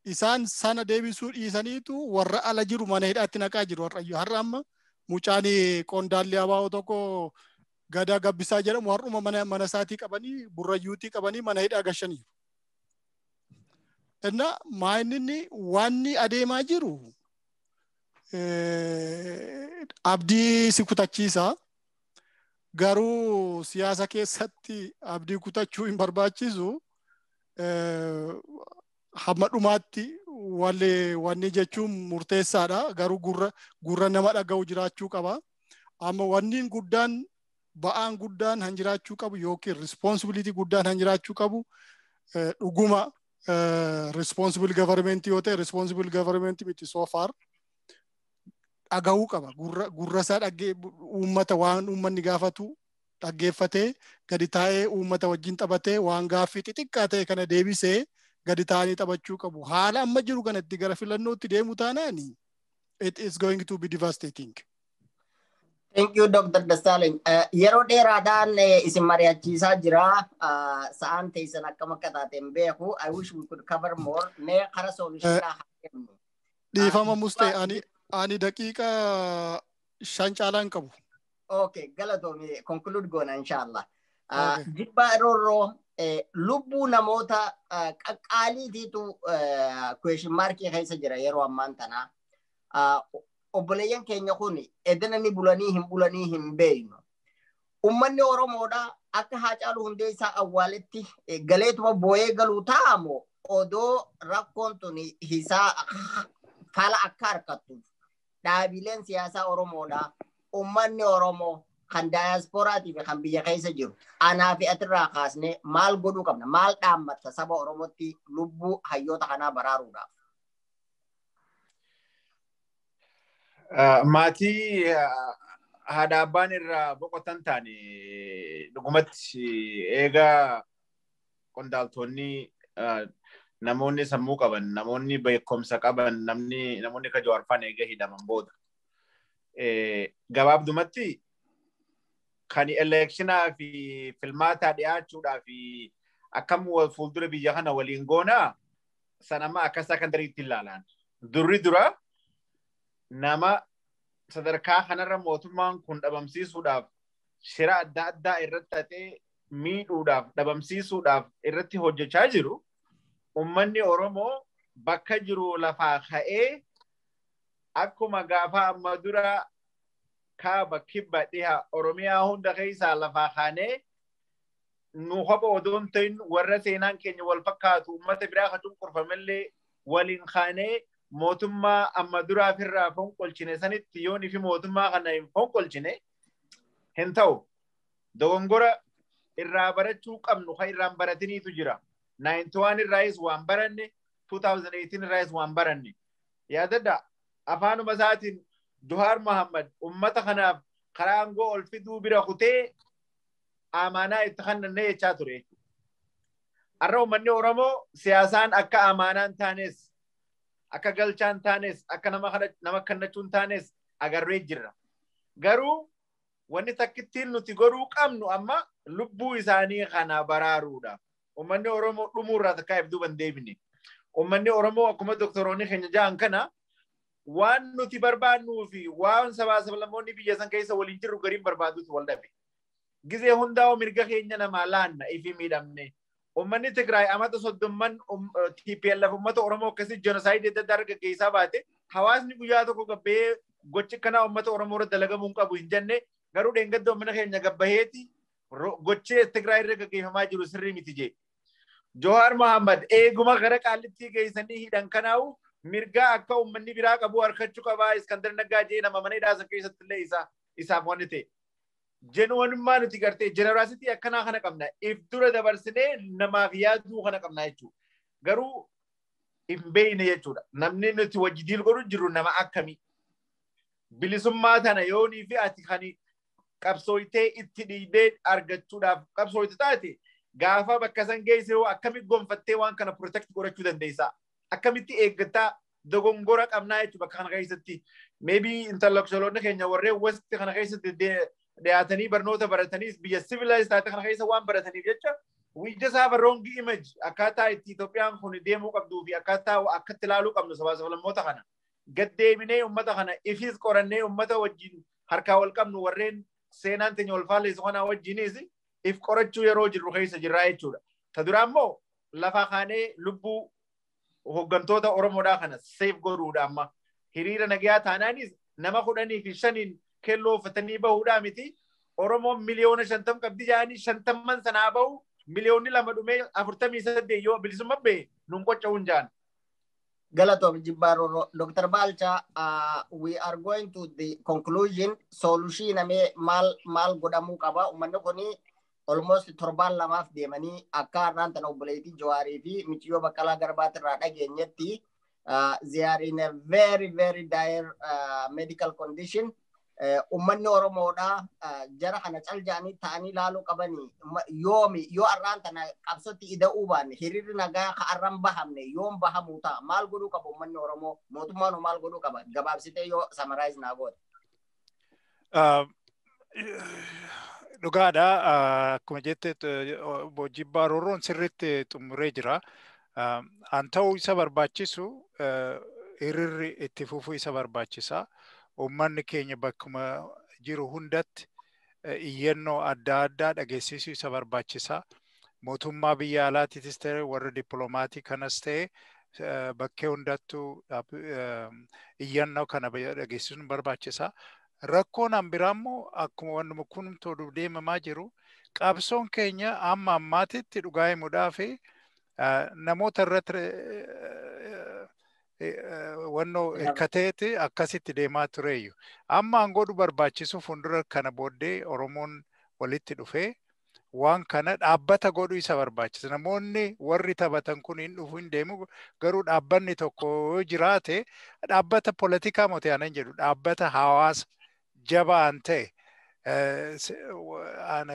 Isaan sana deebisuu dhiisaniitu warra ala jiru mana hidhaatti naqaa jiru har'ayyuu. Har'a amma mucaan qondaalli ABO tokko Gadaa Gabbisaa jedhamu har'uma mana isaatii qabanii, Burrayyuutii qabanii mana hidhaa gashaniiru. Inna maayinni wanni adeemaa jiru abdii si kutachiisa. Garuu siyaasa keessatti abdii kutachuu hin barbaachisu. Hamma dhumaatti wanni jechuun murteessaadha. Garuu gurra nama dhaga'u jiraachuu qaba. Amma wanni guddaan, ba'aan guddaan han jiraachuu qabu yookiin responsibility guddaan han jiraachuu qabu, dhuguma responsible government yoo ta'e, responsible government miti so far, dhaga'uu qaba. Gurra isaa dhaggee uummata, waan uummanni gaafatu dhaggeeffatee, gadi taa'ee uummata wajjin taphatee, waan gaaffii xixiqqaa ta'e kana deebisee gadi taa'anii taphachuu qabu. Haala amma jiru kanatti gara filannootti deemu taanaani it is going to be devastating. Thank you, Dr. Dastaleny. Yeroo dheeraadhaan isin mari'achiisaa jira. Sa'aan teessan akkam akka taate hin beeku. I wish we could cover more. Mee kara solutionaa haa kennu. Dhiifama mustee, ani daqiiqa 5 caalaa hin qabu. Okay, galatoomi, conclude goona inshallah. Jibbaa roorroo lubbuu namoota qaqqaaliitiitu question markii keessa jira yeroo ammaan tanaa. Obboleeyyan keenya kun edena ni bulanii hin bulanii hin beeynu. Ummanni Oromoodha akka Haacaaluu Hundeessaa awwaaletti galeetuma boo'ee galuu ta'amu, odoo rakkoon tun hisaa fala akka harkattuuf dhaabileen siyaasaa Oromoodha, ummanni Oromoo kan daayasporaatii fi kan biyya keessa jiru, anaa fi atirraa kaasnee maal godhuu qabna? Maal dhaammatta saba Oromootti lubbuu hayyoota kanaa baraaruudhaaf? Maatii haadha abbaan irraa boqotan taane, dhugumatti eegaa qondaaltonni, namoonni sammuu qaban, namoonni beekumsa qaban, namni namoonni akka Jawaar faan eega hidhaman booda. Gabaabdumatti kan electionaa fi filmaataa dhiyaachuudhaa fi akkam fuuldura biyya kana waliin goonaa sanama akka secondarytti ilaalan. Durri dura nama sadarkaa kanarra mootummaan kun dhabamsiisuudhaaf shira adda addaa irratti ta'ee miidhuudhaaf, dhabamsiisuudhaaf irratti hojjechaa jiru, ummanni Oromoo bakka jiru lafaa ka'ee akkuma gaafa amma dura kaaba, kibba, dhiha Oromiyaa hunda keessaa lafaa kaanee, nu kopha odoo hin ta'in warra seenaan keenya wal fakkaatu, uummata biraa ka cunqurfamellee waliin kaanee, mootummaa amma duraa ofirraa fonqolchine sanitti yoon fi mootummaa kana hin fonqolchine hin ta'u. Dogongora irraa barachuu qabnu kan irraan baratiniitu jira. 91 irraayis waan baranne, 2018 irraayis waan baranne. Yaadadha, afaanuma isaatiin Jawaar Muhammad ummata kanaaf karaa aangoo ol fiduu bira kutee amaanaa itti kennannee jechaa ture. Har'a uummanni Oromoo siyaasaan akka amaanaa hin taanes, akka galchaa hin taanes, akka nama kennachuu hin taanes agarree jirra. Garuu wanni takkittiin nuti godhuu qabnu amma lubbuu isaanii kana baraaruudha. Uummanni Oromoo dhumuurraa takkaa if duuba hin deebine. Uummanni Oromoo akkuma doktoroonni keenya ja'an kana Waan nuti barbaannuu fi waan sabaa sablammoonni biyya san keessa waliin jirru gariin barbaadutu wal dhabe. Gizee hundaa'u mirga keenya namaa laanna ifi miidhamne. Uummanni Tigraay amata 30 TPLF uummata Oromoo akkasii jenosaayidii adda addaa gaggeessaa baate hawaasni guyyaa tokko gabbahee gochi kanaa uummata Oromoo irra dalagamuu hin qabu hin jenne garuu dheengadda uummata keenya gabbaheeti gochee Tigraay irra gaggeeffamaa jiru sirrii miti jee. Johaar Mohammad eeguma gara qaallittii geessanii hidhan kanaa'u mirgaa akka uummanni biraa qabu harkachuu qabaa Iskandar Naggaa jee nama mana hidhaa san keessatti illee isaaf wanni ta'e. Jenuwanummaa nuti gartee jenerasitii akkanaa kana qabna. If dura dabarsinee namaaf yaaduu kana qabna jechuudha. Garuu hin beekne jechuudha. Namni nuti wajji diil godhu jiru nama akkamii. Bilisummaa tana yoonii fi ati kan qabsooytee itti dhiibee argachuudhaaf qabsooyte taate gaafa bakka san geesse hoo akkamitti gonfattee waan kana protect godhachuu dandeessaa? Akkamitti eeggattaa dogongora qabnaa jechuudha bakka kana keessatti. Maybe intellectualoonni keenya warreen west kana keessatti dhiyaatanii barnoota barataniis biyya civilized taate kana keessa waan barataniif jecha we just have a wrong image akkaataa itti Itoophiyaan kun deemuu qabduu fi akkaataa akkatti ilaaluu qabnu sabaa sablammoota kana. Gad deebinee uummata kana ifis qorannee uummata wajjin harkaa wal qabnu warreen seenaan teenya wal faalleessu kanaa wajjinis if qorachuu yeroo jirru keessa jirraa jechuudha. Ta duraa immoo lafa kaanee lubbuu hooggantoota Oromoodhaa kana seef godhuudha amma. Hiriira nagayaa taanaanis nama 15 keelloo uffatanii bahuudhaa miti. Oromoon 50 miliyoona qabdi jedhanii 50 sanaa bahu 2 miliyoona dhumee 48 yoo bilisummaa bahe nun qocca'uun jaan. Galatoom Jibbaaroo. Dr. Balcha, we are going to the conclusion. Solution amee maal maal godhamuu qaba? Uummanni kuni almost torbaan lamaaf deemanii akka har'aan tana obboleettii Jawaarii fi Miciyyoo Baqqalaa Garbaati irraa dhageenyetti they are in a very very dire medical condition. Uummanni Oromoodha jara kana cal ja'anii ta'anii ilaaluu qabanii yoomi yoo har'aan tana qabsootti ida'uu baanne hiriirri nagaa ka har'aan bahamne yoom bahamuu ta'a? Maal godhuu qaba uummanni Oromoo? Mootummaan maal godhuu qaba? Gabaabsitee yoo summarize naa goote. Dhugaadha. Akkuma jette Jibbaa Roorroon sirriitti xumuree jira. An ta'uu isa barbaachisu hiriirri itti fufuu isa barbaachisa. Uummanni keenya bakkuma jiru hundatti iyyannoo adda addaa dhageessisuu isa barbaachisa. Mootummaa biyya alaatiitis ta'e warra dippiloomatii kanas ta'e bakkee hundattuu iyyannoo kana dhageessisuun barbaachisa. Rakkoon an biraa immoo akkuma wannuma kunumtuu deemamaa jiru qabsoon keenya amma ammaatitti dhugaa himuudhaa fi namoota irratti wannoo hirkateeti akkasitti deemaa tureeyyu. Amma an godhu barbaachisu fuuldura kana booddee Oromoon walitti dhufee waan kana dhaabbata godhuu isa barbaachisa. Namoonni warri taphatan kun hin dhufu hin deemu garuu dhaabbanni tokko yoo jiraate dhaabbata poolitikaa moti anan jedhu dhaabbata hawaasa jabaan ta'e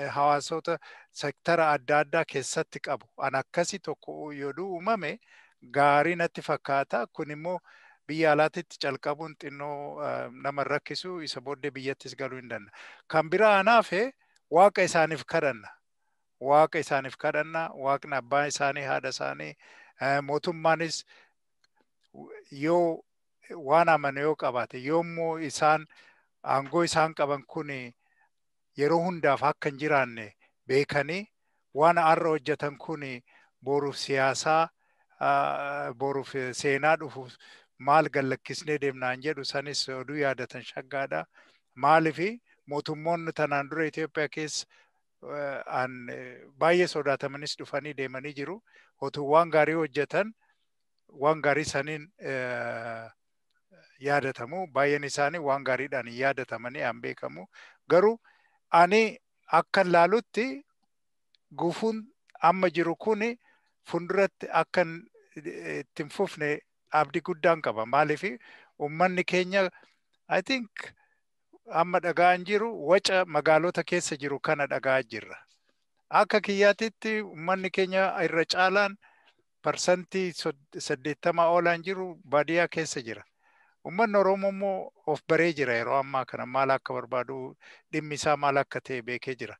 hawaasota sektara adda addaa keessatti qabu. An akkasii tokko yoo uumame gaarii natti fakkaata. Kun immoo biyya alaatitti calqabuun xinnoo nama rakkisu isa booddee biyyattis galuu hin danda'a. Kan biraa anaafe waaqa isaaniif kadhanna. Waaqa isaaniif kadhanna. Waaqni abbaa isaanii haadha isaanii mootummaanis yoo waan amane yoo qabaate yoommoo isaan aangoo isaan qaban kun yeroo hundaaf akka hin jiraanne beekanii waan har'a hojjetan kun boruuf siyaasaa boruuf seenaa dhufuuf maal gallakkisnee deemnaan jedhu sanis oduu yaadatan shaggaadha. Maalifi mootummoonni tanaan dura Itoophiyaa keessa an baay'ee sodaatamanis dhufanii deemanii jiru. Otuu waan gaarii hojjetan waan gaarii saniin yaadatamu. Baay'een isaanii waan gaariidhaan hin yaadatamanii an beekamu. Garuu ani akka laalutti gufuun amma jiru kuni fuulduratti akka itti hin fufne abdii guddaan qaba. Maaliif uummanni keenya I think amma dhagaan jiru waca magaalota keessa jiru kana dhagaa jirra. Akka kiyyaatitti uummanni keenya irra caalaan 80% oolaan jiru baadiyyaa keessa jira. Uummanni Oromoo immoo of baree jira yeroo ammaa kana maal akka barbaadu dhimmi isaa maal akka ta'e beekee jira.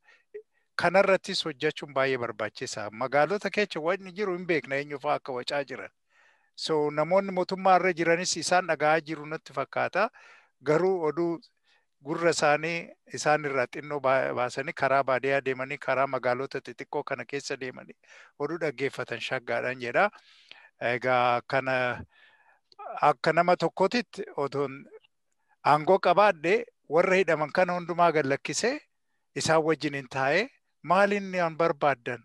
Kanarrattis hojjechuun baay'ee barbaachisaa. Magaalota keessa wanni jiru hin beekna eenyu fa'aa akka wacaa jiran. So namoonni mootummaa irra jiranis isaan dhaga'aa jiru natti fakkaata. Garuu oduu gurra isaanii isaan irraa xinnoo baasanii karaa baadiyyaa deemanii karaa magaalota xixiqqoo kana keessa deemanii oduu dhaggeeffatan shaggaadhaan jedha. Egaa kana akka nama tokkootitti otoon aangoo qabaadhe warra hidhaman kana hundumaa gad lakkisee isaan wajjin hin taa'ee, maal inni an barbaaddan,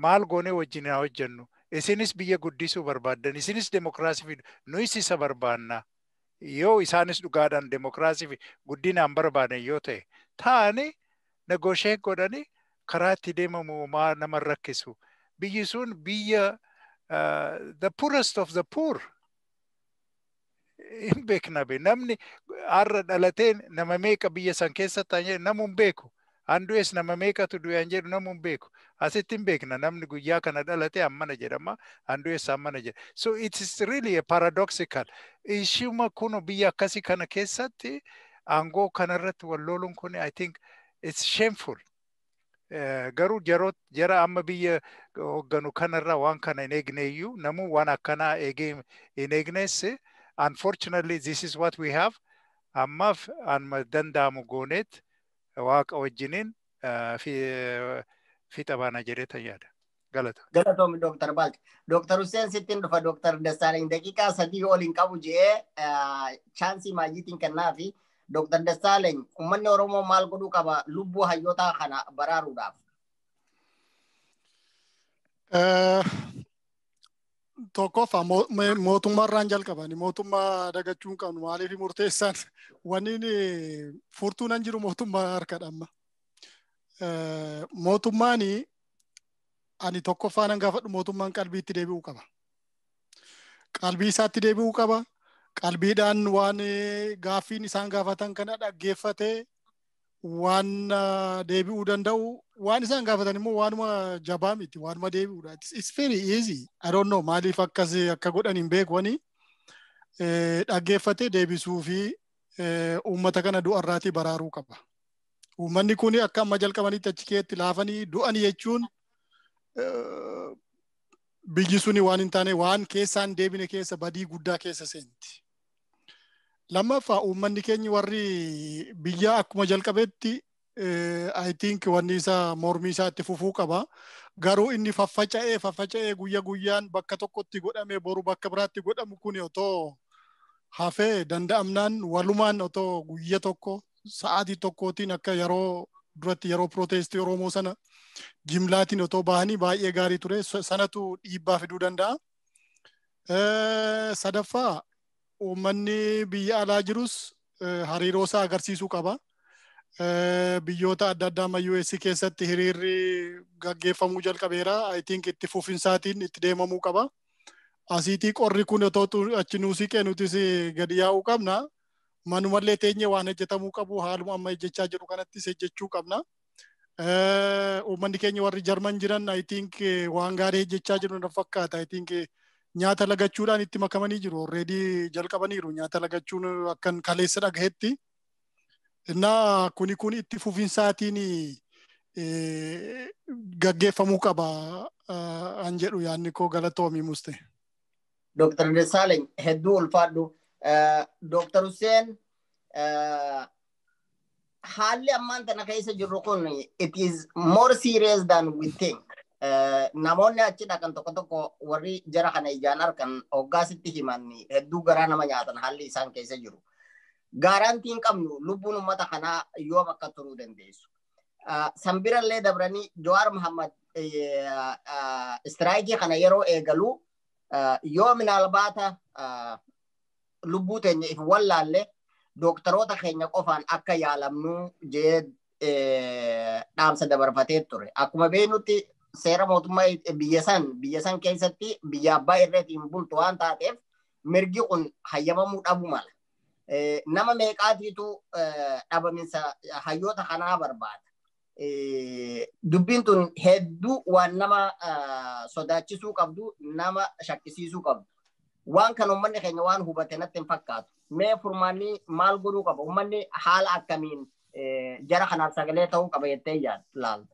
maal goonee wajjin haa hojjennu, isinis biyya guddisuu barbaaddan, isinis demokiraasii fidu, nuyis isa barbaanna, yoo isaanis dhugaadhaan demokiraasii fi guddinaan barbaadan yoo ta'e ta'anii negotiate godhanii karaa itti deemamu maa nama rakkisu. Biyyi sun biyya the poorest of the poor. Hin beekna be, namni har'a dhalatee nama meeqa biyya san keessa ta'an jedhu namu hin beeku. An du'es nama meeqatu du'e an jedhu namu hin beeku. Asitti hin beekna, namni guyyaa kana dhalate ammana jedhama, an du'es ammana jedha. So it is really a paradoxical. Ishuma kun biyya akkasii kana keessatti aangoo kanarratti wal loluun kun, I think it's shameful. Garuu jara amma biyya hoogganu kanarraa waan kana hin eegne iyyuu, namuu waan akkanaa eegee hin eegnes. Unfortunately, this is what we have. Ammaaf anma danda'amu gooneet Waaqa wajjiniin fiixa baana jedhee yaada. Galata. Galatoomi, Dooktar Baalcha. Dooktar Hussein, sittiin dhufa. Dooktar Dassaalany daqiiqaa 3 ol hin qabu jedhee chance maayyiitiin kennaafi. Dooktar Dassaalany, uummanni Oromoo maal godhuu qaba lubbuu hayyootaa kana baraaruudhaaf? Tokkoffaa, mootummaarraan jalqabani. Mootummaa dagachuu hin qabnu. Maaliif, murteessaan wanni furtuun hin jiru mootummaa harkadha amma. Mootummaan ani tokkoffaa nan gaafadhu, mootummaan qalbiitti deebi'uu qaba. Qalbii isaatti deebi'uu qaba. Qalbiidhaan waan gaaffiin isaan gaafatan kana dhaggeeffatee waan deebi'uu danda'u, waan isaan gaafatan immoo waanuma jabaa miti, waanuma deebi'uudha. It's very easy. I don't know maaliif akkas akka godhan hin beeku. Wani dhaggeeffatee deebisuu fi uummata kana du'arraatii baraaruu qaba. Uummanni kun akka amma jalqabanitti achi keetti laafanii du'anii jechuun biyyi suni waan hin taane, waan keessaan deebine keessa, badii guddaa keessa seenti. Lammaffaa, uummanni keenya warri biyya akkuma jalqabetti, I think, wanni isaa mormii isaa itti fufuu qaba. Garuu inni faffaca'ee faffaca'ee guyya guyyaan bakka tokkotti godhame boru bakka biraatti godhamu kun otoo hafee, danda'amnaan walumaan otoo guyya tokko sa'aatii tokkootiin akka yeroo duratti yeroo protestii Oromoo sana jimlaatiin otoo bahanii baay'ee gaarii ture. Sanatu dhiibbaa fiduu danda'a. Sadaffaa, uummanni biyya alaa jirus hariiroo isaa agarsiisuu qaba. Biyyoota adda addaa amma US keessatti hiriirri gaggeeffamuu jalqabeera. I think itti fufinsaatiin itti deemamuu qaba. Asiitii qorri kun otoo achi nuu siqee nutis gadi yaa'uu qabna. Manumallee teenyee waan hojjetamuu qabu haaluma amma hojjechaa jiru kanattis hojjechuu qabna. Uummanni keenya warri Jarman jiran, I think, waan gaarii hojjechaa jiru na fakkaata. I think nyaata lagachuudhaan itti makamanii jiru. Already jalqabaniiru nyaata lagachuun akkan kaleessa dhagahetti. Innaa kuni kun itti fufinsaatiin gaggeeffamuu qaba an jedhu yaadni koo. Galatoomii, Muste. Dooktar Dassaalany, hedduu ulfaadhu. Dooktar Hussein, haalli ammaan tana keessa jirru kun, it is more serious than we think. Namoonni achi dhaqan tokko tokko, warri jara kana ijaan arkan, hoggaasitti himan hedduu garaa nama nyaatan haalli isaan keessa jiru. Guarantee hin qabnu lubbuun uummata kanaa yoom akka turuu dandeessu. Sanbirallee dabranii Jawaar Muhammad strike kana yeroo eegalu, yoo minaalbaata lubbuu teenya if wallaalle dooktaroota keenya qofaan akka yaalamnu jee dhaamsa dabarfatee ture. Akkuma beeknutti seera mootummaa biyya san keessatti biyya abbaa irreetiin bultu waan taateef mirgi kun hayyamamuu dhabuu mala. Nama meeqaatiitu dhabaminsa hayyoota kanaa barbaada? Dubbiin tun hedduu waan nama sodaachisuu qabdu, nama shakkisiisuu qabdu. Waan kan uummanni keenya waan hubate natti hin fakkaatu. Mee furmaanni maal godhuu qaba? Uummanni haala akkamiin jara kanaaf sagalee ta'uu qaba jettee laalta?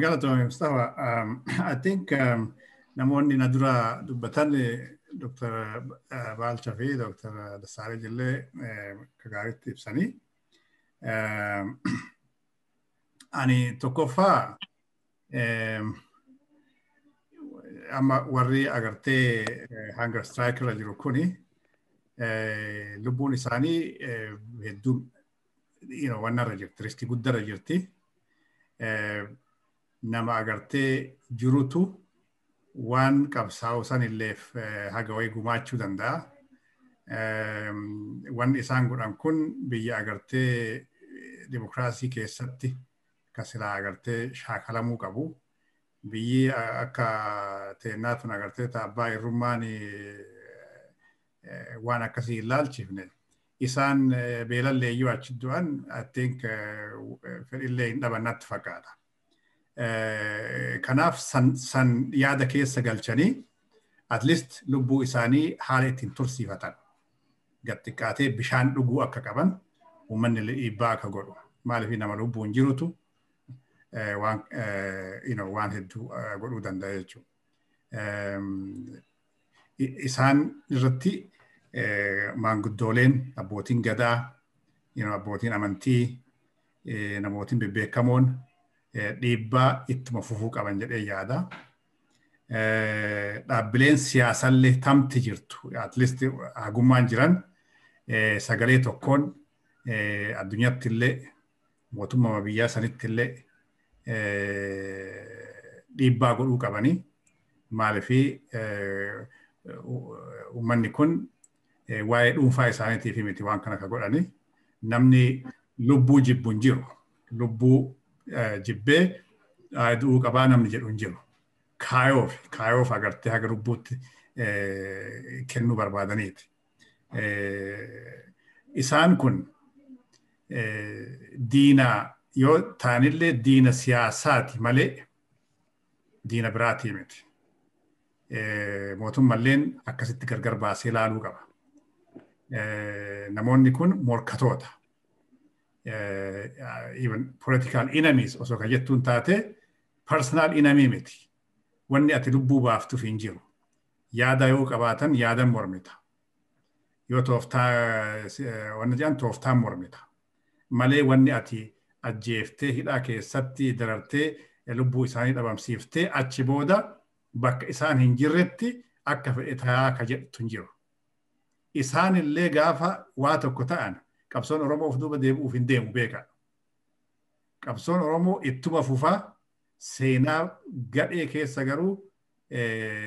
Galatoomii, Mustafa. I think Namoonni na dura dubbatan Dr. Baalchaa fi Dr. Dassaaleny illee akka gaariitti ibsanii. Ani tokkoffaa amma warri agartee hunger strike irra jiru kuni lubbuun isaanii hedduu wanna irra jirti, riskii guddaa irra jirti. Nama agartee jirutu waan qabsaa'u san illeef haga wayii gumaachuu danda'a. Wanni isaan godhan kun biyya agartee dimokiraasii keessatti ka silaa agartee shaakalamuu qabu. Biyyi akka teennaa tun agartee ta abbaa irrummaan waan akkasii hin laalchifne. Isaan beelallee iyyuu achi du'an, I think, fedhillee hin dhaban natti fakkaata. Kanaaf san yaada keessa galchanii at least lubbuu isaanii haala ittiin tursiifatan. Gad xiqqaatee bishaan dhuguu akka qaban uummanni dhiibbaa akka godhu. Maaliif, nama lubbuun jirutu waan waan hedduu godhuu danda'a jechuudha. Isaan irratti maanguddooleen, abbootiin gadaa, abbootiin amantii, namootiin bebbeekamoon dhiibbaa ittuma fufuu qaban jedhee yaada. Dhaabbileen siyaasallee tamti jirtu, at least hagummaan jiran, sagalee tokkoon addunyaatti illee mootummaa biyyaa sanitti illee dhiibbaa godhuu qabanii. Maaliifi, uummanni kun waa'ee dhuunfaa isaaniitiif miti waan kana ka godhani. Namni lubbuu jibbu hin jiru. Lubbuu jibbee du'uu qabaa namni jedhu hin jiru. Kaayoof agartee haga lubbuutti kennuu barbaadaniiti. Isaan kun diina yoo ta'anillee diina siyaasaati malee diina biraatii miti. Mootummalleen akkasitti gargar baasee ilaaluu qaba. Namoonni kun morkatoota. Even political enemies osoo kan jettuun taate, personal enemy miti. Wanni ati lubbuu baaftuuf hin jiru. Yaada yoo qabaatan yaadan mormita. Yoo tooftaa wanni jedhan tooftaan mormita. Malee wanni ati ajjeeftee, hidhaa keessatti darartee, lubbuu isaanii dhabamsiiftee, achi booda bakka isaan hin jirretti akka fedhe tayaa ka jedhutu hin jiru. Isaan illee gaafa waa tokko ta'an qabsoon Oromoo of duuba deebi'uuf hin deemu, beeka. Qabsoon Oromoo ittuma fufaa, seenaa gadhee keessa garuu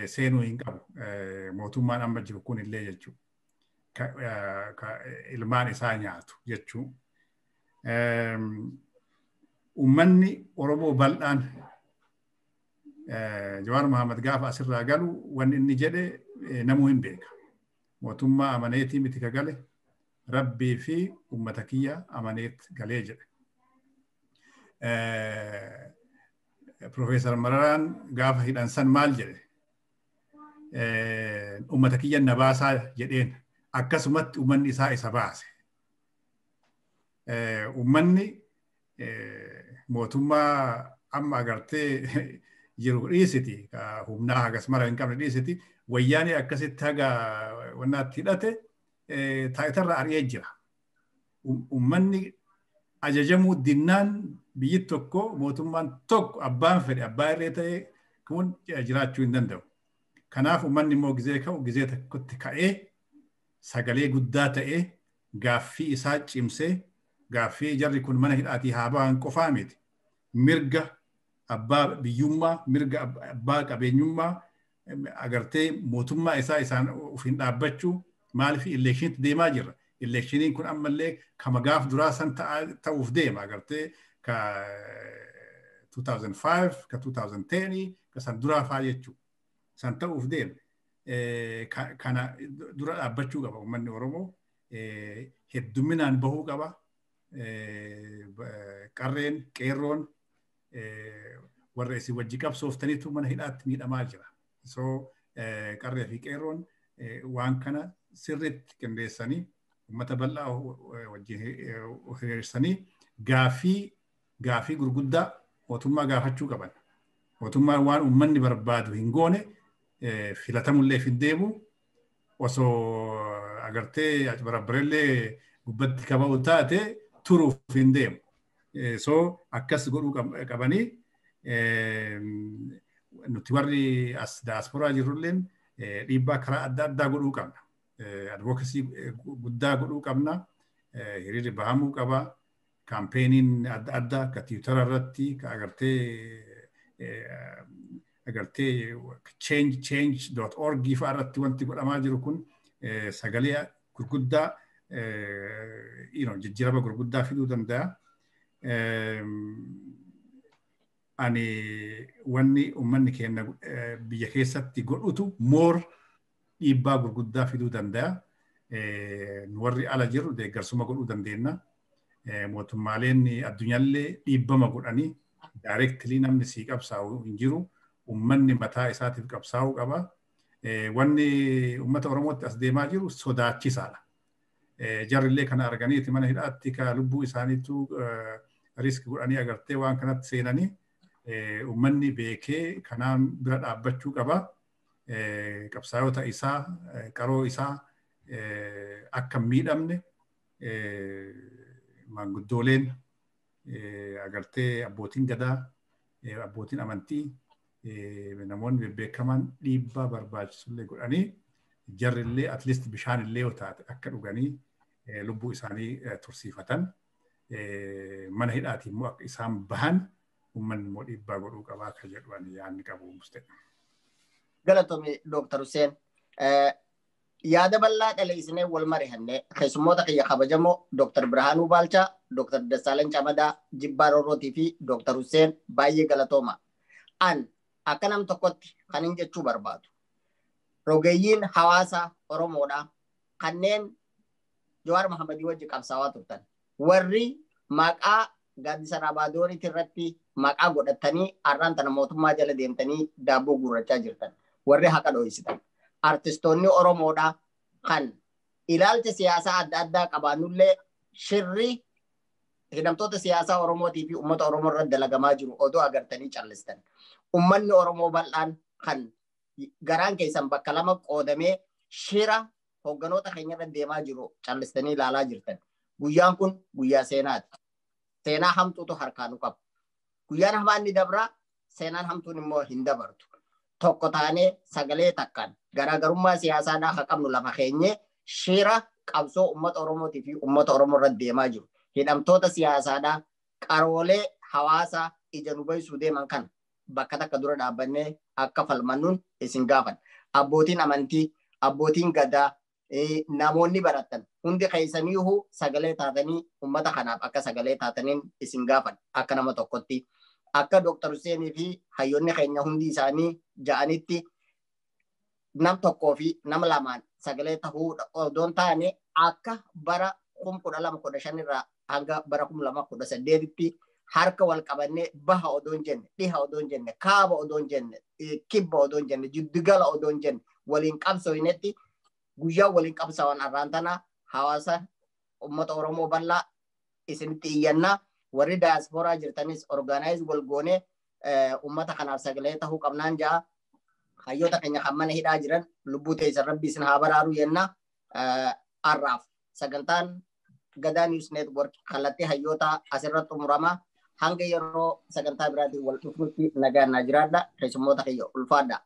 seenuu hin qabu. Mootummaan amma jiru kun illee jechuudha. Ilmaan isaa nyaatu jechuudha. Uummanni Oromoo bal'aan, Jawaar Mohaammed gaafa asirraa galu wanni inni jedhe namuu hin beeka. Mootummaa amaneetii miti ka gale, Rabbii fi uummata kiyya amaneet galee jedhe. Profeesar Mararaan gaafa hidhan san maal jedhe? Uummata kiyya na baasaa jedheen. Akkasumatti uummanni isaa isa baase. Uummanni mootummaa amma agartee jiru dhiisiti, humnaa hagas mara hin qabne dhiisiti, wayyaanee akkasitti haga wannaatti hidhate taayitarra ari'ee jira. Uummanni ajajamuu dinnaan biyyi tokko, mootummaan tokko, abbaan fedhe abbaa irree ta'e kun jiraachuu hin danda'u. Kanaaf uummanni immoo gizee ka'u gizee tokkotti ka'ee, sagalee guddaa ta'ee, gaaffii isaa cimsee, gaaffii jarri kun mana hidhaatii haa ba'an qofaa miti. Mirga abbaa biyyummaa, mirga abbaa qabeenyummaa, agartee mootummaa isaa isaan ofiin dhaabbachuu. Maaliif, electionitti deemaa jirra. Electioniin kun ammallee kama gaaf duraa san ta'uuf deema, agartee ka 2005, ka 2010, ka san duraa faa jechuu. San ta'uuf deema. Kana dura dhaabbachuu qaba uummanni Oromoo. Hedduminaan bahuu qaba. Qarreen, qeerroon, warra isin wajji qabsooftaniitu mana hidhaatti miidhamaa jira. So qarree fi qeerroon waan kana sirriitti qindeessanii, uummata bal'aa wajjin hiriirsanii, gaafii gurguddaa mootummaa gaafachuu qaban. Mootummaan waan uummanni barbaadu hin goone. Filatamullee hin deemu osoo agartee barabbarellee gubbatti kaba'u taate turuuf hin deemu. So akkas godhuu qabanii nuti warri as daasporaa jirrulleen dhiibbaa karaa adda addaa godhuu qabna. Advocacy guddaa godhuu qabna. Hiriirri bahamuu qaba. Campaigniin adda addaa ka Twitter irratti ka agartee change.org fa'a irratti wanti godhamaa jiru kun sagalee gurguddaa jijjiirama gurguddaa fiduu danda'a. Ani wanni uummanni keenya biyya keessatti godhutu more dhiibbaa gurguddaa fiduu danda'a. Warri ala jiru deeggarsuma godhuu dandeenya. Mootummaaleen addunyaallee dhiibbama godhanii directly namni sii qabsaa'u hin jiru. Uummanni mataa isaatiif qabsaa'uu qaba. Wanni uummata Oromootti as deemaa jiru sodaachisaadha. Jarrillee kana arganiiti mana hidhaatti ka lubbuu isaaniitu risk godhanii agartee waan kanatti seenanii uummanni beekee kanaan bira dhaabbachuu qaba. Qabsaa'ota isaa, qaroo isaa akka hin miidhamne maanguddooleen agartee abbootiin gadaa, abbootiin amantii, namoonni bebbeekaman dhiibbaa barbaachisullee godhanii jarrillee at least bishaan illee yoo taate akka dhuganii lubbuu isaanii tursiifatan mana hidhaatii immoo akka isaan bahan uummanni immoo dhiibbaa godhuu qabaa akka jedhu ani yaadni qabu mustee. Galatoomi Dooktar Hussein. Yaada bal'aa dhaleessinee wal mari'annee keessummoota kiyya kabajamoo Dooktar Birhaanuu Baalchaa, Dooktar Dassaalany Camadaa, Jibbaa Roorrootii fi Dooktar Hussein baay'ee galatooma. An akka nam tokkotti kan hin jechuu barbaadu. Rogeeyyiin hawaasa Oromoodha. Kanneen Jawaar Mahammadii wajji qabsaawaa turtan. Warri maqaa gaaddisa Raabadooriitii irratti maqaa godhatanii har'aan tana mootummaa jala deemtanii daabboo guurrachaa jirtan. Warri haqa dho'isitan. Artistoonni Oromoodha kan ilaalcha siyaasaa adda addaa qabaannullee shirri hidhamtoota siyaasaa Oromootii fi uummata Oromoo irratti dalagamaa jiru odoo agartanii callistan. Uummanni Oromoo bal'aan kan garaan keessan bakka lama qoodamee shira hoogganoota keenya irra deemaa jiru callistanii ilaalaa jirtan. Guyyaan kun guyyaa seenaati. Seenaa hamtuutu harkaa nu qaba. Guyyaan hamaan ni dabra, seenaan hamtuun immoo hin dabartu. Tokko taanee sagalee takkaan garaagarummaa siyaasaadhaa haa qabnu lafa keenyee shira qabsoo uummata Oromootii fi uummata Oromoo irra deemaa jiru. Hidhamtoota siyaasaadhaa qaroolee hawaasaa ija nu baysuu deeman kana bakka takka dura dhaabbannee akka falmannuun isin gaafan. Abbootiin amantii, abbootiin gadaa, namoonni baratan hundi keessaniihu sagalee taatanii uummata kanaaf akka sagalee taataniin isin gaafan akka nama tokkotti. Akka Dooktar Huseenii fi hayyoonni keenya hundi isaanii ja'anitti nam tokkoo fi nama lamaan sagalee tahuu odoon taane akka bara 2015 irraa hanga bara 2018tti harka wal qabannee baha odoon jenne, dhiha odoon jenne, kaaba odoon jenne, kibba odoon jenne, jiddugala odoon jenne waliin qabsooynetti guyyaa waliin qabsaa'an har'aan tana hawaasa uummata Oromoo bal'aa isinitti iyyannaa. Warri daasporaa jirtanis organize wal goonee uummata kanaaf sagalee tahuu qabnaan ja'a. Hayyoota keenya kan mana hidhaa jiran lubbuu teessan rabbi isin haa baraaru jenna. Har'aaf sagantaan Gadaa News Network kallattii hayyoota asirratti xumurama. Hanga yeroo sagantaa biraatiin wal dhufnutti nagaan naa jiraadha. Keessummoota kiyya ulfaadha.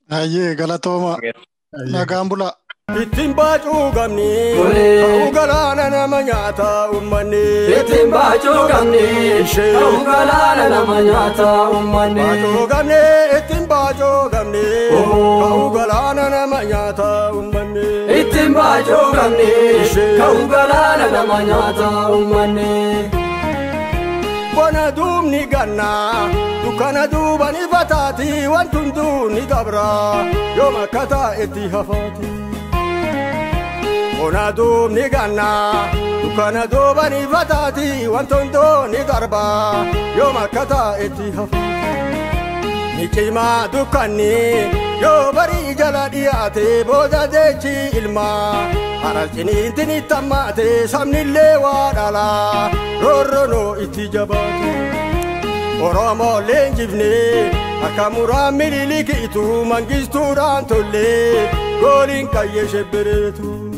Hayyee galatooma. Nagaan bulaa. Ittiin baacuu qabni ta'uu galaana nama nyaata uummanni. Ittiin baacuu qabni ta'uu galaana nama nyaata uummanni. Baacuu qabni ittiin baacuu qabni ta'uu galaana nama nyaata uummanni. Ittiin baacuu qabni ta'uu galaana nama nyaata uummanni. Bona duubni gannaa dukkana duuba ni fataati wanti hunduu ni dabra yoom akka taa'etti hafaati. Bona duubni gannaa dukkana duuba ni fataati wanti hunduu ni darba yoom akka taa'etti hafaati. Ni cimaa dukkanni yoo barii jala dhiyaate booda deechi ilmaa haraciniinti ni tammaate sabnillee waa dhalaa roorronoo itti jabaate. Oromoo leenjifne Harka muraa Minilikiitu Mangistuudhaan tollee gooliin qayyee shebbereetu.